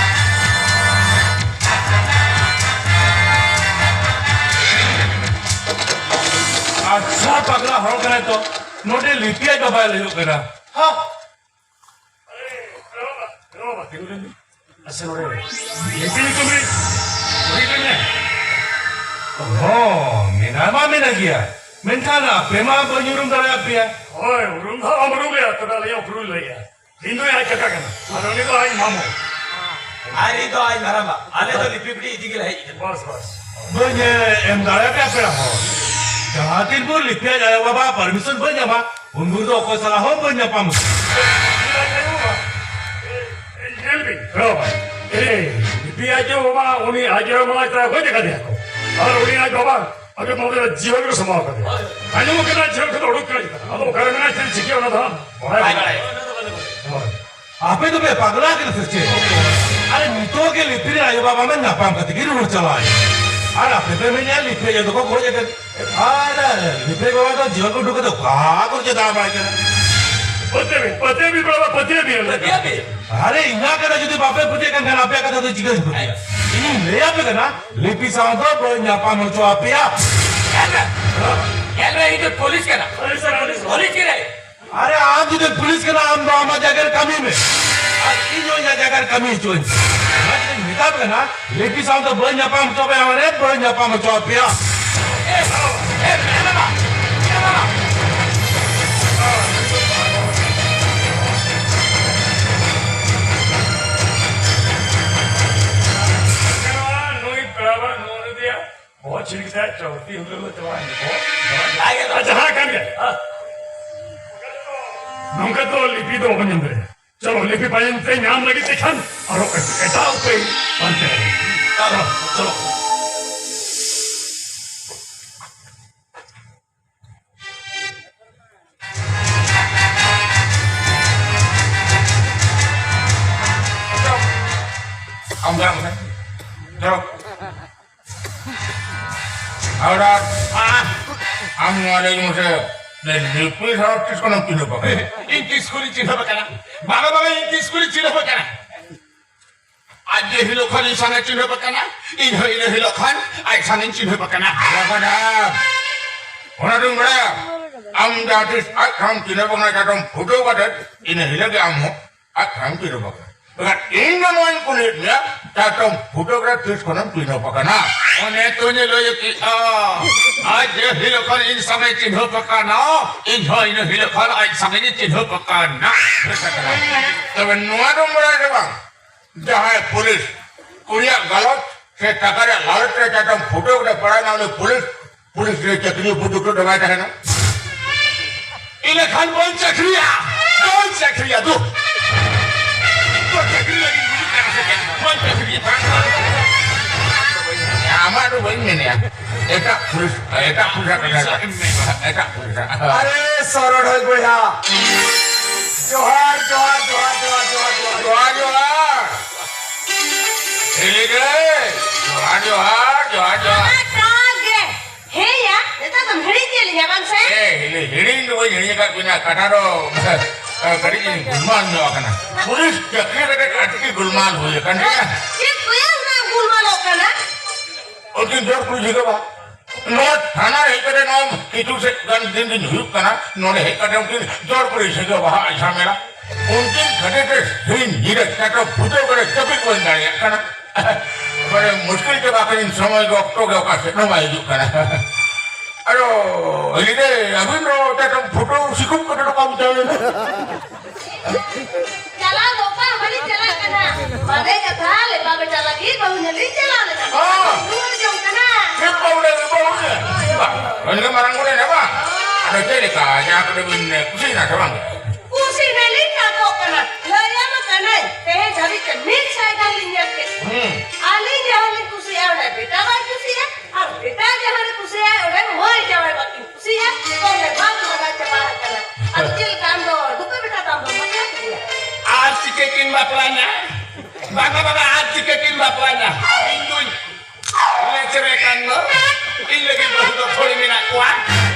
ᱟᱪᱪᱷᱟ, ᱯᱟᱜᱽᱞᱟ ᱦᱚᱲ ᱠᱟᱱᱟᱭ ᱛᱚ, ᱱᱚᱰᱮ ᱞᱤᱯᱤ ᱟᱡ ᱵᱟᱵᱟᱭ ᱞᱟᱹᱭᱚᱜ ᱠᱟᱱᱟ᱾ ᱦᱟ! ᱟᱨᱮ, ᱟᱨᱮ ᱵᱟᱵᱟ, ᱟᱨᱮ ᱵᱟᱵᱟ, ᱛᱤᱸᱜᱩ ᱞᱮᱱ ᱵᱤᱱ᱾ ᱟᱪᱪᱷᱟ, ᱱᱚᱰᱮ ᱞᱤᱯᱤ ᱧᱩᱛᱩᱢ ᱨᱮ ᱠᱩᱲᱤ ᱠᱟᱱᱟ᱾ ᱦᱚᱸ, ᱢᱮᱱᱟᱜ ᱢᱟ ᱢᱮᱱᱟᱜ ᱜᱮᱭᱟ, ᱢᱮᱱᱠᱷᱟᱱ ᱟᱯᱮ ᱢᱟ ᱵᱟᱹᱧ ᱩᱨᱩᱢ ᱫᱟᱲᱮᱭᱟᱜ ᱯᱮᱭᱟ᱾ ᱦᱳᱭ, ᱩᱨᱩᱢ ᱫᱚ ᱵᱟᱢ ᱩᱨᱩᱢ ᱞᱮᱭᱟ, ᱛᱚᱵᱮ ᱟᱞᱮᱭᱟᱜ ᱩᱯᱨᱩᱢ ᱞᱟᱹᱭᱟ᱾ ᱤᱧ ᱫᱚ ᱟᱡ ᱠᱟᱠᱟ ᱠᱟᱱᱟ, ᱟᱨ ᱩᱱᱤ ᱫᱚ ᱟᱡ ᱢᱟᱢᱚ᱾ ᱟᱨ ᱤᱧ ᱫᱚ ᱟᱡ ᱢᱟᱨᱟᱝᱵᱟ᱾ ᱟᱞᱮ ᱫᱚ ᱞᱤᱯᱤ ᱵᱤᱰᱤ ᱤᱫᱤ ᱜᱮᱞᱮ ᱦᱮᱡ ᱠᱟᱱᱟ᱾ ᱵᱟᱥ, ᱵᱟᱥ᱾ ᱵᱟᱹᱧ, ᱮ, ᱮᱢ ᱫᱟᱲᱮᱭᱟᱯᱮᱭᱟ ᱯᱮᱲᱟ ᱦᱚᱲ᱾ ᱡᱟᱦᱟᱸ ᱛᱤᱱ ᱵᱷᱳᱨ ᱞᱤᱯᱤ ᱟᱡ ᱟᱭᱳ ᱵᱟᱵᱟ permission ᱵᱟᱹᱧ ᱧᱟᱢᱟ, ᱩᱱ ᱵᱷᱳᱨ ᱫᱚ ᱚᱠᱚᱭ ᱥᱟᱞᱟᱜ ᱦᱚᱸ ᱵᱟᱹᱧ ᱧᱟᱯᱟᱢ᱾ ᱧᱮᱞ ᱵᱤᱱ, ᱯᱮᱲᱟ ᱦᱚᱲ᱾ ᱮ, ᱞᱤᱯᱤ ᱟᱡ ᱟᱭᱳ ᱵᱟᱵᱟ, ᱩᱱᱤ ᱟᱡ ᱟᱭᱳ ᱢᱟ ᱜᱚᱡ ᱟᱠᱟᱫᱮᱭᱟ ᱠᱚ᱾ ᱟᱨ ᱩᱱᱤ ᱟᱡ ᱵᱟᱵᱟ ᱟᱫᱚ ᱱᱚᱰᱮ ᱡᱤᱦᱚᱞ ᱨᱮ ᱥᱟᱢᱵᱟᱣ ᱠᱟᱫᱮᱭᱟ᱾ ᱟᱸᱡᱚᱢ ᱠᱟᱱᱟ ᱡᱤᱦᱚᱞ ᱠᱷᱚᱱ ᱩᱰᱩᱠ ᱠᱟᱱᱟ᱾ ᱟᱫᱚ ᱚᱠᱟᱨᱮ ᱢᱮᱱᱟᱭ ᱪᱮᱫ ᱪᱤᱠᱟᱹ ᱚᱱᱟ ᱫᱚ ᱦᱟᱸᱜ ᱵᱟᱲᱟᱭ ᱵᱟᱭ ᱵᱟᱹᱱᱩᱜᱼᱟ᱾ ᱵᱟᱲᱟᱭᱟ᱾ ᱦᱳᱭ᱾ ᱟᱯᱮ ᱫᱚᱯᱮ ᱯᱟᱜᱽᱞᱟ ᱠᱟᱱᱟ ᱥᱮ ᱪᱮᱫ? ᱟᱨᱮ ᱱᱤᱛᱚᱜ ᱜᱮ ᱞᱤᱯᱤ ᱨᱮᱱ ᱟᱭᱳ ᱵᱟᱵᱟ ᱢᱮ ᱧᱟᱯᱟᱢ ᱠᱟᱛᱮ ᱜᱮ ᱨᱩᱣᱟᱹᱲ ᱪᱟᱞᱟᱜ ᱟᱭ᱾ ᱟᱨ ᱟᱯᱮ ᱯᱮ ᱢᱮᱱᱮᱫᱼᱟ ᱞᱤᱯᱤ ᱟᱭᱳ ᱫᱚᱠᱚ ᱜᱚᱡ ᱟᱠᱟᱫ᱾ ᱟᱨ ᱞᱤᱯᱤ ᱵᱟᱵᱟ ᱫᱚ ᱡᱤᱦᱚᱞ ᱠᱚ ᱩᱰᱩᱠ ᱠᱟᱛᱮ ᱚᱠᱟ ᱠᱚᱨᱮ ᱪᱚ ᱫᱟᱬᱟ ᱵᱟᱲᱟᱭ ᱠᱟᱱᱟ᱾ ᱯᱟᱹᱛᱭᱟᱹᱣ ᱵᱤᱱ, ᱯᱟᱹᱛᱭᱟᱹᱣ ᱵᱤᱱ ᱵᱟᱵᱟ, ᱯᱟᱹᱛᱭᱟᱹᱣ ᱵᱤᱱ᱾ ᱯᱟᱹᱛᱭᱟᱹᱣ ᱵᱤᱱ᱾ ᱟᱨᱮ ᱤᱧᱟᱹᱜ ᱠᱟᱛᱷᱟ ᱡᱩᱫᱤ ᱵᱟᱯᱮ ᱯᱟᱹᱛᱭᱟᱹᱜ ᱠᱟᱱ ᱠᱷᱟᱱ ᱟᱯᱮᱭᱟᱜ ᱠᱟᱛᱷᱟ ᱫᱚ ᱪᱤᱠᱟᱹᱧ ᱯᱟᱹᱛᱭᱟᱹᱜᱼᱟ? ᱤᱧᱤᱧ ᱞᱟᱹᱭ ᱟᱯᱮ ᱠᱟᱱᱟ, ᱞᱤᱯᱤ ᱥᱟᱶ ᱫᱚ ᱵᱟᱹᱧ ᱧᱟᱯᱟᱢ ᱦᱚᱪᱚ ᱟᱯᱮᱭᱟ᱾ ᱧᱮᱞ ᱢᱮ, ᱧᱮᱞ ᱢᱮ, ᱤᱧ ᱫᱚ ᱯᱩᱞᱤᱥ ᱠᱟᱱᱟ᱾ ᱯᱩᱞᱤᱥ ᱠᱟᱱᱟ, ᱯᱩᱞᱤᱥ᱾ ᱯᱩᱞᱤᱥ ᱠᱟᱱᱟᱭ᱾ ᱟᱨᱮ ᱟᱢ ᱡᱩᱫᱤ ᱯᱩᱞᱤᱥ ᱠᱟᱱᱟ, ᱟᱢ ᱫᱚ ᱟᱢᱟᱜ ᱡᱟᱭᱜᱟ ᱨᱮ ᱠᱟᱹᱢᱤ ᱢᱮ᱾ ᱟᱨ ᱤᱧ ᱦᱚᱸ ᱤᱧᱟᱹᱜ ᱡᱟᱭᱜᱟ ᱨᱮ ᱠᱟᱹᱢᱤ ᱦᱚᱪᱚᱧ ᱢᱮ᱾ ᱚᱱᱟ ᱛᱮᱧ ᱢᱮᱛᱟᱢ ᱠᱟᱱᱟ, ᱞᱤᱯᱤ ᱥᱟᱶ ᱫᱚ ᱵᱟᱹᱧ ᱧᱟᱯᱟᱢ ᱦᱚᱪᱚ ᱯᱮᱭᱟ, ᱢᱟᱱᱮ ᱵᱟᱹᱧ ᱧᱟᱯᱟᱢ ᱦᱚᱪᱚ ᱟᱯᱮᱭᱟ᱾ ᱮ, ᱮ, ᱢᱮᱱᱟᱢᱟ, ᱢᱮᱱᱟᱢᱟ᱾ ᱱᱩᱭ ᱯᱮᱲᱟ ᱵᱟᱝ, ᱱᱩᱭ ᱫᱚᱭᱟ᱾ ᱵᱚᱦᱚᱜ ᱪᱷᱤᱲ ᱠᱮᱫᱟᱭ, ᱪᱚᱞᱛᱤ ᱦᱩᱞᱟᱹ ᱦᱩᱞᱟᱹ ᱪᱟᱞᱟᱣ ᱮᱱ ᱜᱮᱠᱚ᱾ ᱟᱡ ᱜᱮ ᱡᱟᱦᱟᱸ ᱠᱟᱱ ᱜᱮ᱾ ᱱᱚᱝᱠᱟ ᱫᱚ ᱞᱤᱯᱤ ᱫᱚ ᱵᱟᱵᱚᱱ ᱧᱟᱢ ᱫᱟᱲᱮᱭᱟᱜᱼᱟ᱾ ᱪᱚᱞᱚ, ᱞᱤᱯᱤ ᱯᱟᱸᱡᱟ ᱛᱮ ᱧᱟᱢ ᱞᱟᱹᱜᱤᱫ ᱛᱮ ᱠᱷᱟᱱ ᱟᱨᱚ ᱮᱴᱟᱜ ᱩᱯᱟᱹᱭ ᱯᱟᱱᱛᱮ ᱞᱟᱜᱟᱜᱼᱟ᱾ ᱪᱚᱞᱚ, ᱪᱚᱞᱚ᱾ ᱟᱢ ᱫᱚ ᱟᱢ ᱫᱚ᱾ ᱫᱷᱚᱨᱚ᱾ ᱟᱨ ᱟᱢ ᱱᱚᱣᱟ ᱞᱟᱹᱭ ᱢᱮᱥᱮ, ᱞᱤᱯᱤ ᱥᱟᱶ ᱛᱤᱥ ᱠᱷᱚᱱᱮᱢ ᱪᱤᱱᱦᱟᱹᱯ ᱟᱠᱟᱱᱟ? ᱤᱧ ᱛᱤᱥ ᱠᱷᱚᱱᱤᱧ ᱪᱤᱱᱦᱟᱹᱯ ᱟᱠᱟᱱᱟ? ᱵᱟᱵᱟ, ᱵᱟᱵᱟ, ᱤᱧ ᱛᱤᱥ ᱠᱷᱚᱱᱤᱧ ᱪᱤᱱᱦᱟᱹᱯ ᱟᱠᱟᱱᱟ? ᱟᱡ ᱡᱮ ᱦᱤᱞᱳᱜ ᱠᱷᱚᱱ ᱤᱧ ᱥᱟᱝ ᱮ ᱪᱤᱱᱦᱟᱹᱯ ᱟᱠᱟᱱᱟ, ᱤᱧ ᱦᱚᱸ ᱤᱱᱟᱹ ᱦᱤᱞᱳᱜ ᱠᱷᱚᱱ ᱟᱡ ᱥᱟᱝ ᱤᱧ ᱪᱤᱱᱦᱟᱹᱯ ᱟᱠᱟᱱᱟ᱾ ᱵᱟᱵᱟ ᱫᱟ, ᱚᱱᱟ ᱫᱚᱧ ᱵᱟᱲᱟᱭᱟ, ᱟᱢ ᱡᱟᱦᱟᱸ ᱛᱤᱥ ᱟᱡ ᱥᱟᱝ ᱪᱤᱱᱦᱟᱹᱯ ᱟᱠᱟᱱᱟ, ᱮᱠᱫᱚᱢ ᱯᱷᱩᱴᱟᱹᱣ ᱠᱟᱛᱮ, ᱤᱱᱟᱹ ᱦᱤᱞᱳᱜ ᱜᱮ ᱟᱢ ᱦᱚᱸ ᱟᱡ ᱥᱟᱝ ᱪᱤᱱᱦᱟᱹᱯ ᱟᱠᱟᱱᱟ᱾ ᱵᱟᱠᱷᱟᱱ ᱤᱧ ᱫᱚ ᱱᱚᱣᱟᱧ ᱠᱩᱞᱤᱭᱮᱫ ᱢᱮᱭᱟ, ᱪᱟᱛᱚᱢ ᱯᱷᱩᱴᱟᱹ ᱠᱚᱨᱮ ᱛᱤᱥ ᱠᱷᱚᱱᱮᱢ ᱪᱤᱱᱦᱟᱹᱯ ᱟᱠᱟᱱᱟ? ᱚᱱᱮ ᱛᱚᱧ ᱞᱟᱹᱭ ᱠᱮᱜᱼᱟ, ᱟᱡ ᱡᱮ ᱦᱤᱞᱳᱜ ᱠᱷᱚᱱ ᱤᱧ ᱥᱟᱶᱮ ᱪᱤᱱᱦᱟᱹᱯ ᱟᱠᱟᱱᱟ, ᱤᱧ ᱦᱚᱸ ᱤᱱᱟᱹ ᱦᱤᱞᱳᱜ ᱠᱷᱚᱱ ᱟᱡ ᱥᱟᱶᱮᱧ ᱪᱤᱱᱦᱟᱹᱯ ᱟᱠᱟᱱᱟ᱾ ᱛᱚᱵᱮ ᱱᱚᱣᱟ ᱫᱚᱢ ᱵᱟᱲᱟᱭ ᱥᱮ ᱵᱟᱝ? ᱡᱟᱦᱟᱸᱭ ᱯᱩᱞᱤᱥ ᱠᱩᱲᱤᱭᱟᱜ ᱜᱟᱞᱚᱪ ᱥᱮ ᱴᱟᱠᱟ ᱨᱮᱭᱟᱜ ᱞᱟᱞᱚᱪ ᱨᱮ ᱪᱟᱛᱚᱢ ᱯᱷᱩᱴᱟᱹ ᱠᱚᱨᱮ ᱯᱟᱲᱟᱣ ᱮᱱᱟ, ᱩᱱᱤ ᱯᱩᱞᱤᱥ ᱯᱩᱞᱤᱥ ᱨᱮ ᱪᱟᱹᱠᱨᱤ ᱩᱯᱚᱡᱩᱠᱛᱚ ᱫᱚ ᱵᱟᱭ ᱛᱟᱦᱮᱱᱟ᱾ ᱤᱱᱟᱹ ᱠᱷᱟᱱ ᱵᱟᱹᱧ ᱪᱟᱹᱠᱨᱤᱭᱟ, ᱵᱟᱹᱧ ᱪᱟᱹᱠᱨᱤᱭᱟ, ᱫᱩ᱾ ᱛᱚ ᱪᱟᱹᱠᱨᱤ ᱞᱟᱹᱜᱤᱫ ᱜᱩᱡᱩᱜ ᱠᱟᱱᱟ ᱥᱮ ᱪᱮᱫ? ᱵᱟᱹᱧ ᱪᱟᱹᱠᱨᱤᱭᱟ᱾ ᱟᱢᱟᱜ ᱫᱚ ᱵᱟᱹᱧ ᱢᱮᱱᱮᱜᱼᱟ, ᱮᱴᱟᱜ ᱯᱩᱞᱤᱥ, ᱮᱴᱟᱜ ᱯᱩᱞᱤᱥ ᱠᱟᱛᱷᱟ᱾ ᱮᱴᱟᱜ ᱯᱩᱞᱤᱥ᱾ ᱟᱨᱮ ᱥᱚᱨᱚᱲ ᱦᱚᱭ ᱵᱚᱭᱦᱟ, ᱡᱚᱦᱟᱨ, ᱡᱚᱦᱟᱨ, ᱡᱚᱦᱟᱨ᱾ ᱡᱚᱦᱟᱨ, ᱡᱚᱦᱟᱨ᱾ ᱦᱤᱞᱤ ᱨᱮ, ᱡᱚᱦᱟᱨ, ᱡᱚᱦᱟᱨ, ᱡᱚᱦᱟᱨ, ᱡᱚᱦᱟᱨ᱾ ᱚᱱᱟ ᱴᱟᱜ ᱜᱮ᱾ ᱦᱮᱸᱭᱟ, ᱱᱮᱛᱟᱨ ᱫᱚᱢ ᱦᱤᱲᱤᱧ ᱠᱮᱫ ᱞᱤᱧᱟ ᱵᱟᱝ ᱥᱮ? ᱮ, ᱦᱤᱲᱤᱧ, ᱦᱤᱲᱤᱧ ᱫᱚ ᱵᱟᱹᱧ ᱦᱤᱲᱤᱧ ᱟᱠᱟᱫ ᱵᱤᱱᱟ, ᱠᱟᱴᱟ ᱫᱚ, ᱮ, ᱠᱟᱹᱴᱤᱡ ᱤᱧ ᱜᱩᱞᱢᱟᱞ ᱧᱚᱜ ᱟᱠᱟᱱᱟ᱾ ᱯᱩᱞᱤᱥ ᱪᱟᱹᱠᱨᱤ ᱠᱟᱛᱮ ᱟᱹᱰᱤ ᱜᱩᱞᱢᱟᱞ ᱦᱩᱭ ᱟᱠᱟᱱ ᱜᱮᱭᱟ᱾ ᱪᱮᱫ ᱠᱚᱭᱟ ᱩᱱᱟᱹᱜ ᱮᱢ ᱜᱩᱞᱢᱟᱞᱚᱜ ᱠᱟᱱᱟ? ᱩᱱᱠᱤᱱ ᱡᱚᱨ ᱯᱩᱞᱤᱥ ᱡᱷᱤᱸᱜᱟᱹ ᱵᱟᱦᱟ᱾ ᱱᱚᱣᱟ ᱛᱷᱟᱱᱟ ᱨᱮ ᱦᱮᱡ ᱠᱟᱛᱮ ᱱᱚᱣᱟ ᱠᱤᱪᱷᱩ ᱥᱮᱫ ᱜᱟᱱ ᱫᱤᱱ ᱫᱤᱱ ᱦᱩᱭᱩᱜ ᱠᱟᱱᱟ, ᱱᱚᱰᱮ ᱦᱮᱡ ᱠᱟᱛᱮ ᱩᱱᱠᱤᱱ ᱡᱚᱨ ᱯᱩᱞᱤᱥ ᱡᱷᱤᱸᱜᱟᱹ ᱵᱟᱦᱟ ᱟᱡᱷᱟ ᱢᱮᱞᱟ᱾ ᱩᱱᱠᱤᱱ ᱠᱷᱟᱹᱛᱤᱨ ᱛᱮ ᱥᱤᱧ ᱧᱤᱫᱟᱹ ᱪᱟᱴᱚ ᱯᱷᱩᱴᱟᱹᱣ ᱠᱟᱛᱮ ᱡᱟᱹᱯᱤᱫ ᱵᱟᱹᱧ ᱫᱟᱲᱮᱭᱟᱜ ᱠᱟᱱᱟ᱾ ᱵᱟᱲᱮ ᱢᱩᱥᱠᱤᱞ ᱪᱟᱵᱟ ᱠᱟᱹᱱᱟᱹᱧ, ᱥᱚᱢᱚᱭ ᱜᱮ ᱚᱠᱛᱚ ᱜᱮ ᱚᱠᱟ ᱥᱮᱫ ᱦᱚᱸ ᱵᱟᱭ ᱦᱤᱡᱩᱜ ᱠᱟᱱᱟ᱾ ᱟᱫᱚ ᱦᱤᱞᱤ ᱨᱮ ᱟᱹᱵᱤᱱ ᱫᱚ ᱪᱟᱴᱚ ᱯᱷᱩᱴᱟᱹᱣ ᱥᱤᱠᱩᱵ ᱠᱟᱛᱮ ᱫᱚ ᱵᱟᱢ ᱪᱟᱞᱟᱣ ᱞᱮᱱᱟ? ᱪᱟᱞᱟᱣ ᱫᱚ ᱚᱠᱟ ᱦᱚᱸ ᱵᱟᱹᱞᱤᱧ ᱪᱟᱞᱟᱜ ᱠᱟᱱᱟ᱾ ᱵᱟᱨᱦᱮ ᱠᱟᱛᱷᱟ ᱞᱮᱯᱟ ᱵᱮᱴᱟ ᱞᱟᱹᱜᱤᱫ ᱵᱟᱹᱦᱩ ᱧᱮᱞ ᱞᱤᱧ ᱪᱟᱞᱟᱣ ᱞᱮᱱᱟ᱾ ᱦᱚᱸ᱾ ᱨᱩᱣᱟᱹᱲ ᱡᱚᱝ ᱠᱟᱱᱟ᱾ ᱪᱮᱫ ᱵᱟᱹᱦᱩ ᱞᱟᱹᱜᱤᱫ ᱵᱟᱹᱦᱩ ᱧᱮᱞ? ᱵᱟ, ᱩᱱᱤ ᱜᱮ ᱢᱟᱨᱟᱝ ᱵᱚᱦᱚᱜ ᱦᱮᱱᱟᱭ ᱵᱟ? ᱟᱫᱚ ᱪᱮᱫ ᱞᱮᱠᱟ ᱡᱟᱦᱟᱸ ᱠᱚᱨᱮ ᱵᱤᱱ ᱠᱩᱥᱤᱭᱮᱱᱟ ᱥᱮ ᱵᱟᱝ? ᱠᱩᱥᱤ ᱱᱟᱞᱤᱧ ᱛᱟᱠᱚᱜ ᱠᱟᱱᱟ᱾ ᱞᱟᱹᱭᱟᱢ ᱠᱟᱹᱱᱟᱹᱧ, ᱛᱮᱦᱮᱧ ᱫᱷᱟᱹᱵᱤᱡ ᱛᱮ ᱢᱤᱫ ᱥᱟᱭ ᱜᱟᱱ ᱞᱤᱧ ᱧᱮᱞ ᱠᱮᱫ ᱠᱚᱣᱟ᱾ ᱦᱩᱸ᱾ ᱟᱹᱞᱤᱧ ᱡᱟᱦᱟᱸ ᱞᱤᱧ ᱠᱩᱥᱤᱭᱟᱜᱼᱟ, ᱚᱱᱟ ᱵᱮᱴᱟ ᱵᱟᱭ ᱠᱩᱥᱤᱭᱟᱜᱼᱟ, ᱟᱨ ᱵᱮᱴᱟ ᱡᱟᱦᱟᱸ ᱨᱮ ᱠᱩᱥᱤᱭᱟᱜᱼᱟ, ᱚᱸᱰᱮ ᱢᱟᱹᱭ ᱡᱟᱶᱟᱭ ᱵᱟᱹᱠᱤᱱ ᱠᱩᱥᱤᱭᱟᱜᱼᱟ᱾ ᱛᱚᱵᱮ ᱵᱟᱝ ᱞᱟᱜᱟ ᱪᱟᱵᱟ ᱟᱠᱟᱱᱟ᱾ ᱟᱫᱚ ᱪᱮᱫ ᱞᱮᱠᱟ ᱟᱢ ᱫᱚ ᱰᱩᱵᱟᱹ ᱵᱮᱴᱟ ᱛᱟᱢ ᱫᱚ ᱵᱟᱯᱞᱟ ᱠᱮᱫᱮᱭᱟ? ᱟᱨ ᱪᱤᱠᱟᱹ ᱠᱤᱱ ᱵᱟᱯᱞᱟᱧᱟ? ᱵᱟᱝᱟ, ᱵᱟᱝᱟ, ᱟᱨ ᱪᱤᱠᱟᱹ ᱠᱤᱱ ᱵᱟᱯᱞᱟᱧᱟ? ᱤᱧ ᱫᱩᱧ ᱞᱮᱪᱨᱮ ᱠᱟᱱ ᱫᱚ, ᱤᱧ ᱞᱟᱹᱜᱤᱫ ᱵᱟᱹᱦᱩ ᱫᱚ ᱛᱷᱚᱲᱤ ᱢᱮᱱᱟᱜ ᱠᱚᱣᱟ᱾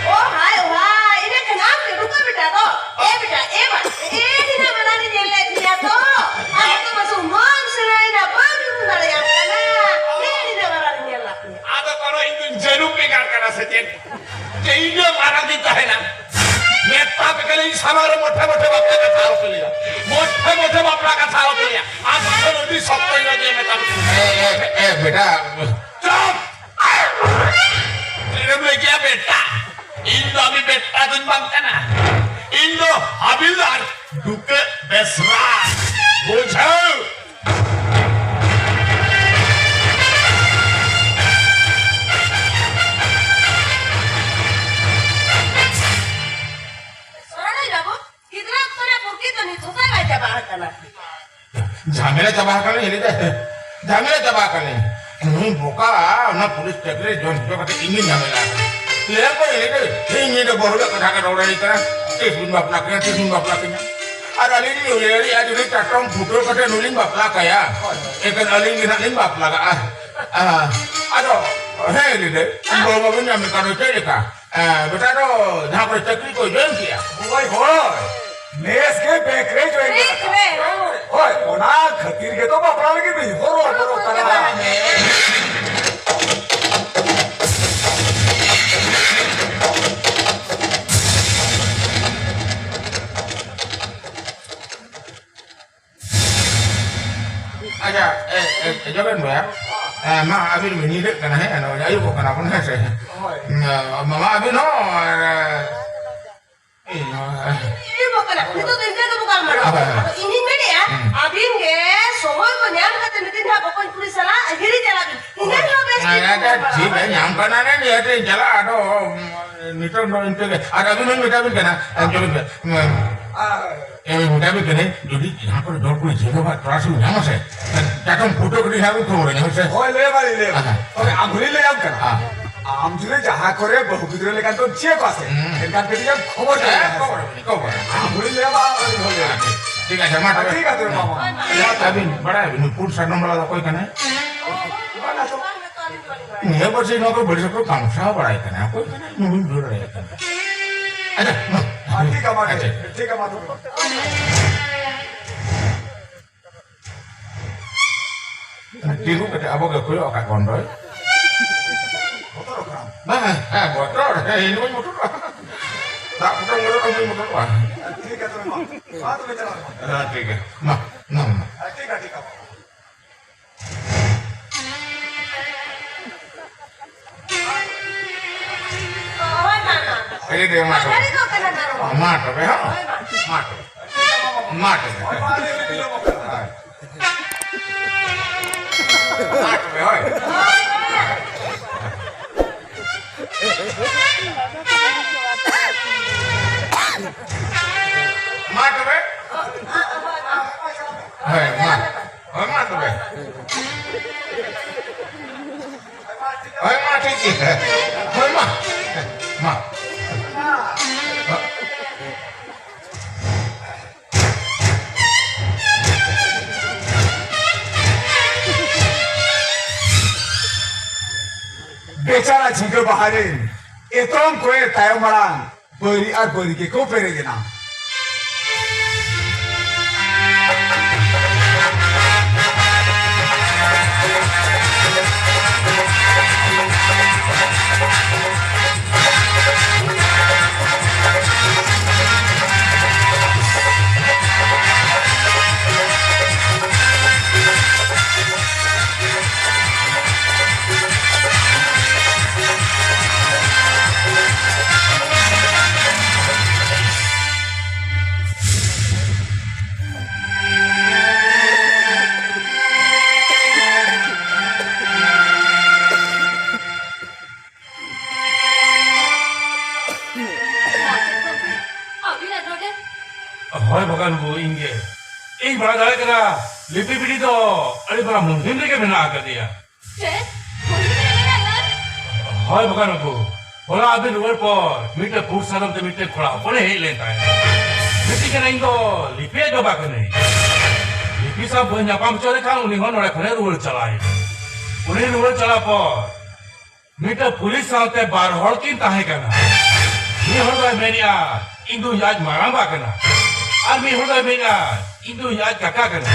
ᱚ ᱦᱟᱭ, ᱚ ᱦᱟᱭ, ᱤᱱᱟᱹ ᱠᱷᱟᱱ ᱟᱢ ᱜᱮ ᱰᱩᱵᱟᱹ ᱵᱮᱴᱟ ᱫᱚ? ᱮ ᱵᱮᱴᱟ, ᱮ ᱢᱟ, ᱮ ᱱᱤᱱᱟᱹᱜ ᱢᱟᱨᱟᱝ ᱤᱧ ᱧᱮᱞ ᱞᱮᱫ ᱢᱮᱭᱟ ᱛᱚ᱾ ᱟᱨ ᱱᱤᱛᱚᱜ ᱢᱟ ᱥᱩᱢᱟᱹᱝ ᱥᱮᱬᱟᱭᱮᱱᱟ, ᱵᱟᱹᱧ ᱩᱨᱩᱢ ᱫᱟᱲᱮᱭᱟᱢ ᱠᱟᱱᱟ᱾ ᱮ ᱱᱤᱱᱟᱹᱜ ᱢᱟᱨᱟᱝ ᱤᱧ ᱧᱮᱞ ᱞᱮᱫ ᱢᱮᱭᱟ᱾ ᱟᱫᱚ ᱠᱚᱱᱚ ᱤᱧ ᱫᱚᱧ ᱡᱟᱹᱱᱩᱢ ᱵᱮᱸᱜᱟᱲ ᱠᱟᱱᱟ ᱥᱮ ᱪᱮᱫ? ᱡᱮ ᱤᱧ ᱫᱚ ᱢᱟᱨᱟᱝ ᱤᱧ ᱛᱟᱦᱮᱱᱟ? ᱢᱮᱫ ᱯᱟᱯ ᱤᱧ ᱥᱟᱢᱟᱝ ᱨᱮ ᱢᱚᱴᱷᱮ ᱢᱚᱴᱷᱮ ᱵᱟᱯᱞᱟ ᱠᱟᱛᱷᱟ ᱟᱞᱚᱯᱮ ᱞᱟᱹᱭᱟ᱾ ᱢᱚᱴᱷᱮ ᱢᱚᱴᱷᱮ ᱵᱟᱯᱞᱟ ᱠᱟᱛᱷᱟ ᱟᱞᱚᱯᱮ ᱞᱟᱹᱭᱟ᱾ ᱟᱢ ᱴᱷᱮᱱ ᱟᱹᱰᱤ ᱥᱚᱠᱛᱚᱧ ᱨᱟᱹᱜᱤ ᱢᱮᱛᱟᱢ ᱠᱟᱱᱟ᱾ ᱮ, ᱮ, ᱮ, ᱵᱮᱴᱟ᱾ ᱪᱩᱯ! ᱪᱮᱫ ᱮᱢ ᱞᱟᱹᱭ ᱠᱮᱜᱼᱟ ᱵᱮᱴᱟ? ᱤᱧ ᱫᱚ ᱟᱹᱵᱤᱱ ᱵᱮᱴᱟ ᱫᱚᱧ ᱵᱟᱝ ᱠᱟᱱᱟ᱾ ᱤᱧ ᱫᱚ ᱦᱟᱵᱤᱞᱫᱟᱨ ᱰᱩᱠᱟᱹ ᱵᱮᱥᱨᱟ᱾ ᱵᱩᱡᱷᱟᱹᱣ? ᱥᱚᱨᱚᱱᱤ ᱵᱟᱹᱵᱩ, ᱜᱤᱫᱽᱨᱟᱹ ᱚᱠᱛᱚ ᱨᱮ ᱯᱩᱨᱠᱤ ᱫᱚ ᱱᱤᱛ ᱦᱚᱸ ᱵᱟᱭ ᱪᱟᱵᱟ ᱟᱠᱟᱱᱟ᱾ ᱡᱷᱟᱢᱮᱞᱟ ᱪᱟᱵᱟ ᱟᱠᱟᱱᱟ, ᱦᱤᱞᱤ ᱫᱚ᱾ ᱡᱷᱟᱢᱮᱞᱟ ᱪᱟᱵᱟ ᱟᱠᱟᱱᱟ᱾ ᱱᱩᱭ ᱵᱚᱠᱟ, ᱚᱱᱟ ᱯᱩᱞᱤᱥ ᱪᱟᱹᱠᱨᱤ ᱨᱮ ᱡᱚᱭᱮᱱ ᱦᱚᱪᱚ ᱠᱟᱛᱮ ᱤᱧ ᱜᱤᱧ ᱡᱷᱟᱢᱮᱞᱟ ᱟᱠᱟᱱᱟ᱾ ᱞᱟᱹᱭᱟ ᱠᱚ, ᱦᱤᱞᱤ ᱫᱚ, ᱤᱧ ᱧᱤᱫᱟᱹ ᱵᱚᱦᱚᱜ ᱨᱮᱭᱟᱜ ᱠᱟᱛᱷᱟ ᱠᱚ ᱨᱚᱲ ᱟᱹᱧ ᱠᱟᱱᱟ, ᱛᱤᱥ ᱵᱤᱱ ᱵᱟᱯᱞᱟ ᱠᱤᱧᱟ, ᱛᱤᱥ ᱵᱤᱱ ᱵᱟᱯᱞᱟ ᱠᱤᱧᱟ? ᱟᱨ ᱟᱹᱞᱤᱧ ᱞᱤᱧ ᱩᱭᱦᱟᱹᱨᱮᱜᱼᱟ, ᱡᱩᱫᱤ ᱪᱟᱴᱚᱢ ᱯᱷᱩᱴᱟᱹᱣ ᱠᱟᱛᱮ ᱱᱩᱭ ᱞᱤᱧ ᱵᱟᱯᱞᱟ ᱠᱟᱭᱟ, ᱮᱱᱠᱷᱟᱱ ᱟᱹᱞᱤᱧ ᱜᱮ ᱱᱟᱦᱟᱜ ᱞᱤᱧ ᱵᱟᱯᱞᱟ ᱠᱟᱜᱼᱟ᱾ ᱟᱫᱚ, ᱦᱮᱸ, ᱦᱤᱞᱤ ᱫᱚ, ᱵᱟᱹᱦᱩ ᱵᱟᱵᱤᱱ ᱧᱟᱢ ᱞᱮᱠᱷᱟᱱ ᱫᱚ ᱪᱮᱫ ᱞᱮᱠᱟ? ᱮ, ᱵᱮᱴᱟ ᱫᱚ ᱡᱟᱦᱟᱸ ᱠᱚᱨᱮ ᱪᱟᱹᱠᱨᱤ ᱠᱚ ᱡᱚᱭᱮᱱ ᱠᱮᱜᱼᱟ᱾ ᱦᱳᱭ, ᱦᱳᱭ᱾ ᱱᱮᱥ ᱜᱮ ᱵᱮᱝᱠ ᱨᱮ ᱡᱚᱭᱮᱱ ᱴᱷᱤᱠ ᱠᱟᱫᱟ᱾ ᱨᱮ᱾ ᱦᱳᱭ, ᱚᱱᱟ ᱠᱷᱟᱹᱛᱤᱨ ᱜᱮᱛᱚ ᱵᱟᱯᱞᱟ ᱞᱟᱹᱜᱤᱫ ᱵᱤᱱ ᱦᱚᱨᱚ ᱵᱚᱨᱚ ᱠᱟᱱᱟ᱾ ᱟᱪᱪᱷᱟ, ᱮ, ᱮ, ᱮ, ᱡᱚᱜᱮᱱ ᱵᱚᱭᱦᱟ, ᱮ, ᱢᱟ, ᱟᱹᱵᱤᱱ ᱵᱤᱱ ᱧᱤᱫᱟᱹᱜ ᱠᱟᱱᱟ, ᱦᱮᱸ, ᱱᱚᱜᱼᱚᱭ ᱟᱹᱭᱩᱵᱚᱜ ᱠᱟᱱᱟ ᱵᱚᱱ, ᱦᱮᱸ ᱥᱮ? ᱦᱳᱭ᱾ ᱢᱟ, ᱢᱟ, ᱟᱹᱵᱤᱱ ᱦᱚᱸ, ᱟᱨ, ᱮ, ᱟᱹᱭᱩᱵᱚᱜ ᱠᱟᱱᱟ᱾ ᱱᱤᱛᱚᱜ ᱫᱚ ᱤᱱᱠᱟᱹ ᱜᱮᱵᱚ ᱜᱟᱞᱢᱟᱨᱟᱜᱼᱟ᱾ ᱦᱳᱭ, ᱦᱳᱭ᱾ ᱟᱫᱚ ᱤᱧᱤᱧ ᱢᱮᱱᱮᱫᱼᱟ, ᱦᱩᱸ᱾ ᱟᱹᱵᱤᱱ ᱜᱮ ᱥᱚᱢᱚᱭ ᱠᱚ ᱧᱟᱢ ᱠᱟᱛᱮ ᱢᱤᱫ ᱫᱤᱱ ᱦᱟᱸᱜ ᱵᱚᱠᱚᱧ ᱠᱩᱲᱤ ᱥᱟᱞᱟᱜ ᱦᱤᱨᱤ ᱪᱟᱞᱟᱜ ᱵᱤᱱ᱾ ᱤᱱᱟᱹ ᱦᱤᱞᱳᱜ ᱵᱮᱥ ᱴᱷᱤᱠ ᱟᱪᱪᱷᱟ, ᱵᱤᱱ ᱴᱷᱤᱠ ᱜᱮ, ᱧᱟᱢ ᱠᱟᱱᱟ ᱞᱮ, ᱱᱤᱦᱟᱹᱛ ᱤᱧ ᱪᱟᱞᱟᱜᱼᱟ, ᱟᱫᱚ, ᱩᱸ, ᱱᱤᱛᱚᱜ ᱫᱚ ᱤᱱᱠᱟᱹ ᱜᱮ᱾ ᱟᱨ ᱟᱹᱵᱤᱱ ᱦᱚᱸᱧ ᱢᱮᱛᱟ ᱵᱤᱱ ᱠᱟᱱᱟ, ᱮ, ᱡᱚᱜᱮᱱ ᱵᱚᱭᱦᱟ, ᱩᱸ, ᱟᱨ ᱮ, ᱢᱮᱛᱟ ᱵᱤᱱ ᱠᱟᱹᱱᱟᱹᱧ, ᱡᱩᱫᱤ ᱡᱟᱦᱟᱸ ᱠᱚᱨᱮ ᱫᱚᱨ ᱠᱚᱨᱮ ᱡᱷᱤᱸᱜᱟᱹ ᱵᱷᱟᱜ ᱛᱚᱲᱟ ᱥᱩᱨ ᱧᱟᱢᱚᱜ ᱥᱮ, ᱪᱟᱛᱚᱢ ᱯᱷᱩᱴᱟᱹ ᱠᱟᱹᱴᱤᱡ ᱦᱟᱸᱜ ᱵᱤᱱ ᱠᱷᱚᱵᱚᱨ ᱟᱹᱧᱟ, ᱦᱳᱭ ᱥᱮ? ᱦᱳᱭ, ᱞᱟᱹᱭ ᱟᱢᱟᱞᱤᱧ, ᱞᱟᱹᱭ ᱟᱢᱟ᱾ ᱟᱦᱟ᱾ ᱛᱚᱵᱮ ᱟᱢ ᱦᱚᱸᱞᱤᱧ ᱞᱟᱹᱭ ᱟᱢ ᱠᱟᱱᱟ᱾ ᱦᱮᱸ᱾ ᱟᱢ ᱡᱩᱫᱤ ᱡᱟᱦᱟᱸ ᱠᱚᱨᱮ ᱵᱟᱹᱦᱩ ᱜᱤᱫᱽᱨᱟᱹ ᱞᱮᱠᱟᱱ ᱠᱚᱢ ᱪᱤᱭᱟᱹ ᱠᱚᱣᱟ ᱥᱮ, ᱦᱩᱸ᱾ ᱮᱱᱠᱷᱟᱱ ᱠᱟᱹᱴᱤᱡ ᱮᱢ ᱠᱷᱚᱵᱚᱨ ᱦᱮᱸ, ᱧᱚᱜ ᱟᱹᱧᱟ, ᱦᱮᱸ ᱠᱷᱚᱵᱚᱨ ᱥᱮ? ᱟᱹᱧ, ᱠᱷᱚᱵᱚᱨ ᱟᱹᱧ᱾ ᱟᱢ ᱦᱚᱸᱞᱤᱧ ᱞᱟᱹᱭ ᱟᱢᱟ, ᱟᱢ ᱦᱚᱸᱞᱤᱧ ᱞᱟᱹᱭ ᱟᱢᱟ᱾ ᱴᱷᱤᱠ ᱟᱪᱷᱮ, ᱢᱟ ᱛᱚᱵᱮ᱾ ᱴᱷᱤᱠ ᱟᱪᱷᱮ, ᱢᱟ, ᱢᱟ᱾ ᱦᱮᱸ᱾ ᱟᱹᱵᱤᱱ ᱵᱟᱲᱟᱭᱟᱵᱤᱱ, ᱱᱩᱭ ᱯᱩᱱ ᱥᱟᱭ ᱱᱚᱢᱵᱚᱨ ᱵᱟᱞᱟ ᱫᱚ ᱚᱠᱚᱭ ᱠᱟᱱᱟᱭ? ᱵᱟᱝ ᱟᱸᱡᱚᱢ᱾ ᱱᱤᱭᱟᱹ ᱵᱚᱪᱷᱚᱨ ᱱᱚᱣᱟ ᱠᱚ ᱵᱟᱹᱲᱤᱡ ᱠᱚ ᱠᱟᱢᱥᱟᱣ ᱵᱟᱲᱟᱭ ᱠᱟᱱᱟ, ᱚᱠᱚᱭ ᱠᱟᱱᱟᱭ? ᱱᱩᱭ ᱵᱩᱡᱷᱟᱹᱣ ᱫᱟᱲᱮᱭᱟᱜ ᱠᱟᱱᱟ᱾ ᱟᱪᱪᱷᱟ, ᱢᱟ᱾ ᱦᱮᱸ, ᱴᱷᱤᱠ ᱜᱮᱭᱟ, ᱢᱟ, ᱟᱪᱪᱷᱟ᱾ ᱴᱷᱤᱠ ᱜᱮᱭᱟ, ᱢᱟ᱾ ᱛᱤᱸᱜᱩ ᱠᱟᱛᱮ ᱟᱵᱚ ᱜᱮ ᱠᱚᱭᱚᱜ ᱟᱠᱟᱫ ᱵᱚᱱ ᱫᱚᱭ᱾ ᱵᱚᱛᱚᱨᱚᱜ ᱠᱟᱱᱟᱢ? ᱵᱟᱝ, ᱦᱮᱸ, ᱵᱚᱛᱚᱨ, ᱦᱮᱸ, ᱤᱧ ᱫᱚ ᱵᱟᱹᱧ ᱵᱚᱛᱚᱨᱚᱜᱼᱟ᱾ ᱫᱟᱜ ᱵᱚᱛᱚᱞ ᱢᱚᱛᱚᱞ ᱟᱹᱜᱩᱭ ᱢᱚᱛᱚᱞ ᱠᱚᱣᱟ᱾ ᱴᱷᱤᱠ ᱜᱮᱭᱟ, ᱛᱚᱵᱮ ᱢᱟ᱾ ᱢᱟ, ᱛᱚᱵᱮ ᱪᱟᱞᱟᱜ ᱢᱮ᱾ ᱦᱮᱸ, ᱴᱷᱤᱠ ᱜᱮᱭᱟ᱾ ᱢᱟ, ᱢᱟ, ᱢᱟ᱾ ᱴᱷᱤᱠ ᱜᱮᱭᱟ, ᱴᱷᱤᱠ ᱜᱮᱭᱟ᱾ ᱦᱳᱭ, ᱢᱟ, ᱢᱟ, ᱢᱟ᱾ ᱟᱹᱰᱤ ᱰᱷᱮᱨ ᱢᱟ ᱛᱚᱵᱮ᱾ ᱢᱟ ᱛᱚᱵᱮ, ᱦᱚᱸ᱾ ᱦᱳᱭ, ᱢᱟ᱾ ᱢᱟ ᱛᱚᱵᱮ᱾ ᱢᱟ ᱛᱚᱵᱮ᱾ ᱦᱳᱭ, ᱢᱟ, ᱟᱹᱰᱤ, ᱟᱹᱰᱤ ᱵᱤᱞᱚᱢᱚᱜ ᱠᱟᱱᱟ᱾ ᱦᱳᱭ᱾ ᱢᱟ ᱛᱚᱵᱮ, ᱦᱳᱭ᱾ ᱢᱟ ᱛᱚᱵᱮ᱾ ᱦᱳᱭ, ᱢᱟ᱾ ᱦᱳᱭ, ᱢᱟ ᱛᱚᱵᱮ᱾ ᱦᱳᱭ, ᱢᱟ, ᱴᱷᱤᱠ ᱜᱮᱭᱟ᱾ ᱦᱳᱭ, ᱢᱟ᱾ ᱢᱟ᱾ ᱵᱮᱪᱟᱨᱟ ᱡᱷᱤᱸᱜᱟᱹ ᱵᱟᱦᱟ ᱨᱮᱱ ᱮᱛᱚᱢ ᱠᱚᱭᱮ ᱛᱟᱭᱚᱢ ᱢᱟᱲᱟᱝ, ᱵᱟᱹᱨᱤ ᱟᱨ ᱵᱟᱹᱨᱤ ᱜᱮᱠᱚ ᱯᱮᱨᱮᱡ ᱮᱱᱟ᱾ ᱦᱳᱭ ᱵᱷᱟᱜᱟᱱ ᱵᱟᱹᱵᱩ, ᱤᱧ ᱜᱮ᱾ ᱤᱧ ᱵᱟᱲᱟᱭ ᱫᱟᱲᱮᱭᱟᱜ ᱠᱟᱱᱟ, ᱞᱤᱯᱤ ᱵᱤᱴᱤ ᱫᱚ ᱟᱹᱰᱤ ᱢᱟᱨᱟᱝ ᱢᱩᱱᱫᱤᱱ ᱨᱮᱜᱮ ᱢᱮᱱᱟᱜ ᱟᱠᱟᱫᱮᱭᱟ᱾ ᱪᱮᱫ? ᱦᱩᱲᱩ ᱯᱮ ᱮᱨᱟ ᱟᱨ? ᱦᱳᱭ ᱵᱟᱠᱷᱟᱱ ᱩᱱᱠᱩ ᱦᱚᱞᱟ ᱟᱹᱵᱤᱱ ᱨᱩᱣᱟᱹᱲ ᱯᱚᱨ ᱢᱤᱫᱴᱮᱱ ᱯᱩᱸᱰ ᱥᱟᱫᱚᱢ ᱛᱮ ᱢᱤᱫᱴᱮᱱ ᱠᱚᱲᱟ ᱦᱚᱯᱚᱱᱮ ᱦᱮᱡ ᱞᱮᱱ ᱛᱟᱦᱮᱸᱫ᱾ ᱢᱤᱛᱟᱹᱧ ᱠᱟᱱᱟ, "ᱤᱧ ᱫᱚ ᱞᱤᱯᱤ ᱟᱡ ᱵᱟᱵᱟ ᱠᱟᱹᱱᱟᱹᱧ᱾ ᱞᱤᱯᱤ ᱥᱟᱶ ᱵᱟᱹᱧ ᱧᱟᱯᱟᱢ ᱦᱚᱪᱚ ᱞᱮᱠᱷᱟᱱ ᱩᱱᱤ ᱦᱚᱸ ᱱᱚᱰᱮ ᱠᱷᱚᱱᱮ ᱨᱩᱣᱟᱹᱲ ᱪᱟᱞᱟᱜ ᱟᱭ᱾" ᱩᱱᱤ ᱨᱩᱣᱟᱹᱲ ᱪᱟᱞᱟᱣ ᱯᱚᱨ ᱢᱤᱫᱴᱟᱝ ᱯᱩᱞᱤᱥ ᱥᱟᱶᱛᱮ ᱵᱟᱨ ᱦᱚᱲ ᱠᱤᱱ ᱛᱟᱦᱮᱸ ᱠᱟᱱᱟ᱾ ᱢᱤᱫ ᱦᱚᱲ ᱫᱚᱭ ᱢᱮᱱᱮᱜᱼᱟ, "ᱤᱧ ᱫᱩᱧ ᱟᱡ ᱢᱟᱨᱟᱝᱵᱟ ᱠᱟᱱᱟ," ᱟᱨ ᱢᱤᱫ ᱦᱚᱲ ᱫᱚᱭ ᱢᱮᱱᱮᱜᱼᱟ, "ᱤᱧ ᱫᱩᱧ ᱟᱡ ᱠᱟᱠᱟ ᱠᱟᱱᱟ,"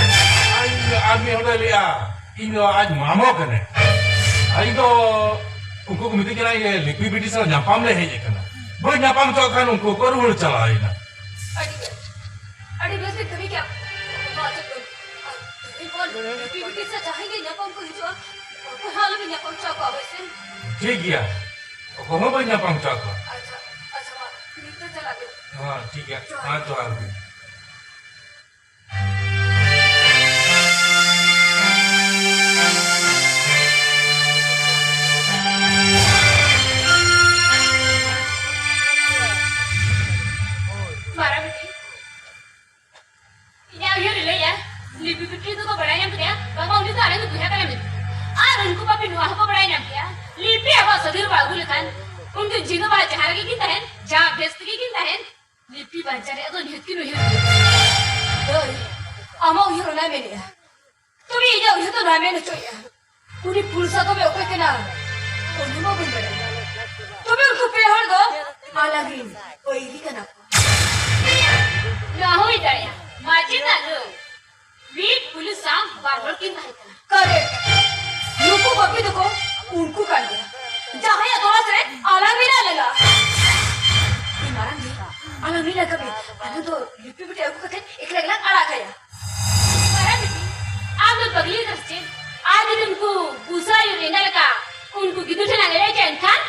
ᱟᱨ ᱤᱧ, ᱟᱨ ᱢᱤᱫ ᱦᱚᱲ ᱫᱚᱭ ᱞᱟᱹᱭᱮᱜᱼᱟ, "ᱤᱧ ᱫᱚ ᱟᱡ ᱢᱟᱢᱚ ᱠᱟᱹᱱᱟᱹᱧ᱾ ᱟᱨ ᱤᱧ ᱫᱚ ᱩᱱᱠᱩ ᱠᱚ ᱢᱤᱛᱟᱹᱧ ᱠᱟᱱᱟ, ᱤᱭᱟᱹ, ᱞᱤᱯᱤ ᱵᱤᱴᱤ ᱥᱟᱶ ᱧᱟᱯᱟᱢ ᱞᱮ ᱦᱮᱡ ᱟᱠᱟᱱᱟ, ᱵᱟᱹᱧ ᱧᱟᱯᱟᱢ ᱦᱚᱪᱚ ᱠᱷᱟᱱ ᱩᱱᱠᱩ ᱠᱚ ᱨᱩᱣᱟᱹᱲ ᱪᱟᱞᱟᱣ ᱮᱱᱟ᱾ ᱟᱹᱰᱤ ᱵᱮᱥ, ᱟᱹᱰᱤ ᱵᱮᱥ ᱵᱤᱱ ᱠᱟᱹᱢᱤ ᱠᱮᱜᱼᱟ᱾ ᱱᱚᱣᱟ ᱪᱮᱫ ᱵᱚᱱ, ᱟᱨ ᱛᱮᱦᱮᱧ ᱵᱚᱱ ᱵᱤᱴᱤ ᱵᱤᱴᱤ ᱥᱮ ᱡᱟᱦᱟᱸᱭ ᱜᱮ ᱧᱟᱯᱟᱢ ᱠᱚ ᱦᱤᱡᱩᱜᱼᱟ, ᱚᱠᱚᱭ ᱦᱚᱸ ᱟᱞᱚᱵᱤᱱ ᱧᱟᱯᱟᱢ ᱦᱚᱪᱚ ᱟᱠᱚᱣᱟ, ᱦᱳᱭ ᱥᱮ? ᱴᱷᱤᱠ ᱜᱮᱭᱟ, ᱚᱠᱚᱭ ᱦᱚᱸ ᱵᱟᱹᱧ ᱧᱟᱯᱟᱢ ᱦᱚᱪᱚ ᱟᱠᱚᱣᱟ᱾ ᱟᱪᱪᱷᱟ, ᱟᱪᱪᱷᱟ, ᱢᱟ, ᱱᱤᱛ ᱫᱚ ᱪᱟᱞᱟᱜ ᱵᱤᱱ᱾ ᱦᱮᱸ, ᱴᱷᱤᱠ ᱜᱮᱭᱟ᱾ ᱡᱚᱦᱟᱨ᱾ ᱦᱮᱸ, ᱡᱚᱦᱟᱨ ᱜᱮ᱾ ᱢᱟᱨᱟᱝ ᱵᱤᱴᱤ, ᱤᱧᱟᱹᱜ ᱩᱭᱦᱟᱹᱨ ᱮ ᱞᱟᱹᱭᱟ, ᱞᱤᱯᱤ ᱵᱤᱴᱤ ᱫᱚᱠᱚ ᱵᱟᱲᱟᱭ ᱧᱟᱢ ᱠᱮᱫᱮᱭᱟ, ᱵᱟᱵᱟ ᱩᱱᱤ ᱫᱚ ᱟᱞᱮ ᱫᱚ ᱵᱚᱭᱦᱟ ᱠᱟᱱᱟ ᱢᱮᱱᱛᱮ᱾ ᱟᱨ ᱩᱱᱠᱩ ᱯᱟᱯᱤ ᱱᱚᱣᱟ ᱦᱚᱸᱠᱚ ᱵᱟᱲᱟᱭ ᱧᱟᱢ ᱠᱮᱫᱟ, ᱞᱤᱯᱤ ᱟᱵᱚᱣᱟᱜ ᱥᱟᱹᱫᱷᱤ ᱨᱮ ᱵᱟᱭ ᱟᱹᱜᱩ ᱞᱮᱠᱷᱟᱱ, ᱩᱱᱠᱤᱱ ᱡᱤᱣᱤ ᱫᱚ ᱵᱟᱭ ᱡᱟᱦᱟᱸ ᱨᱮᱜᱮ ᱠᱤᱱ ᱛᱟᱦᱮᱱ, ᱡᱟᱦᱟᱸ ᱵᱮᱥ ᱛᱮᱜᱮ ᱠᱤᱱ ᱛᱟᱦᱮᱱ, ᱞᱤᱯᱤ ᱵᱟᱧᱪᱟᱣ ᱨᱮᱭᱟᱜ ᱫᱚ ᱱᱤᱦᱟᱹᱛ ᱠᱤᱱ ᱩᱭᱦᱟᱹᱨ ᱜᱮᱭᱟ᱾ ᱫᱟᱹᱭ, ᱟᱢᱟᱜ ᱩᱭᱦᱟᱹᱨ ᱚᱱᱟᱭ ᱢᱮᱱᱮᱜᱼᱟ᱾ ᱛᱚᱵᱮ ᱤᱧᱟᱹᱜ ᱩᱭᱦᱟᱹᱨ ᱫᱚ ᱱᱚᱣᱟ ᱢᱮᱱ ᱦᱚᱪᱚᱭᱮᱜᱼᱟ, ᱩᱱᱤ ᱯᱩᱞᱥᱟ ᱛᱚᱵᱮ ᱚᱠᱚᱭ ᱠᱟᱱᱟ? ᱚᱱᱟ ᱢᱟ ᱵᱟᱹᱧ ᱵᱟᱲᱟᱭᱟ᱾ ᱛᱚᱵᱮ ᱩᱱᱠᱩ ᱯᱮ ᱦᱚᱲ ᱫᱚ ᱟᱞᱟᱝ ᱨᱤᱱ ᱵᱟᱹᱭᱨᱤ ᱠᱟᱱᱟ ᱠᱚ᱾ ᱱᱚᱣᱟ ᱦᱩᱭ ᱫᱟᱲᱮᱭᱟᱜᱼᱟ᱾ ᱢᱟᱹᱡᱷᱤ ᱫᱟᱫᱩ, ᱢᱤᱫ ᱯᱩᱞᱤᱥ ᱥᱟᱶ ᱵᱟᱨ ᱦᱚᱲ ᱠᱤᱱ ᱛᱟᱦᱮᱸ ᱠᱟᱱᱟ᱾ Correct. ᱱᱩᱠᱩ ᱵᱟᱹᱠᱤ ᱫᱚᱠᱚ ᱩᱱᱠᱩ ᱠᱟᱱ ᱜᱮᱭᱟ, ᱡᱟᱦᱟᱸᱭᱟᱜ ᱛᱚᱞᱟᱥ ᱨᱮ ᱟᱞᱟᱝ ᱢᱮᱱᱟᱜ ᱞᱟᱝᱟ᱾ ᱤᱧ ᱢᱟᱨᱟᱝ ᱜᱮ, ᱟᱞᱟᱝ ᱢᱮᱱᱟᱜ ᱠᱟᱹᱢᱤ, ᱟᱞᱟᱝ ᱫᱚ ᱞᱤᱯᱤ ᱵᱤᱴᱤ ᱟᱹᱜᱩ ᱠᱟᱛᱮ ᱮᱠᱞᱟ ᱜᱮᱞᱟᱝ ᱟᱲᱟᱜ ᱠᱟᱭᱟ᱾ ᱢᱟᱨᱟᱝ ᱵᱤᱴᱤ, ᱟᱢ ᱫᱚ ᱯᱟᱜᱽᱞᱤ ᱠᱟᱱᱟᱢ ᱥᱮ ᱪᱮᱫ? ᱟᱨ ᱡᱩᱫᱤ ᱩᱱᱠᱩ ᱵᱩᱥᱟᱹ ᱟᱭᱳ ᱮᱸᱜᱟ ᱞᱮᱠᱟ ᱩᱱᱠᱩ ᱜᱤᱫᱽᱨᱟᱹ ᱴᱷᱮᱱ ᱞᱟᱝ ᱮᱲᱮ ᱦᱚᱪᱚᱭᱮᱱ ᱠᱷᱟᱱ?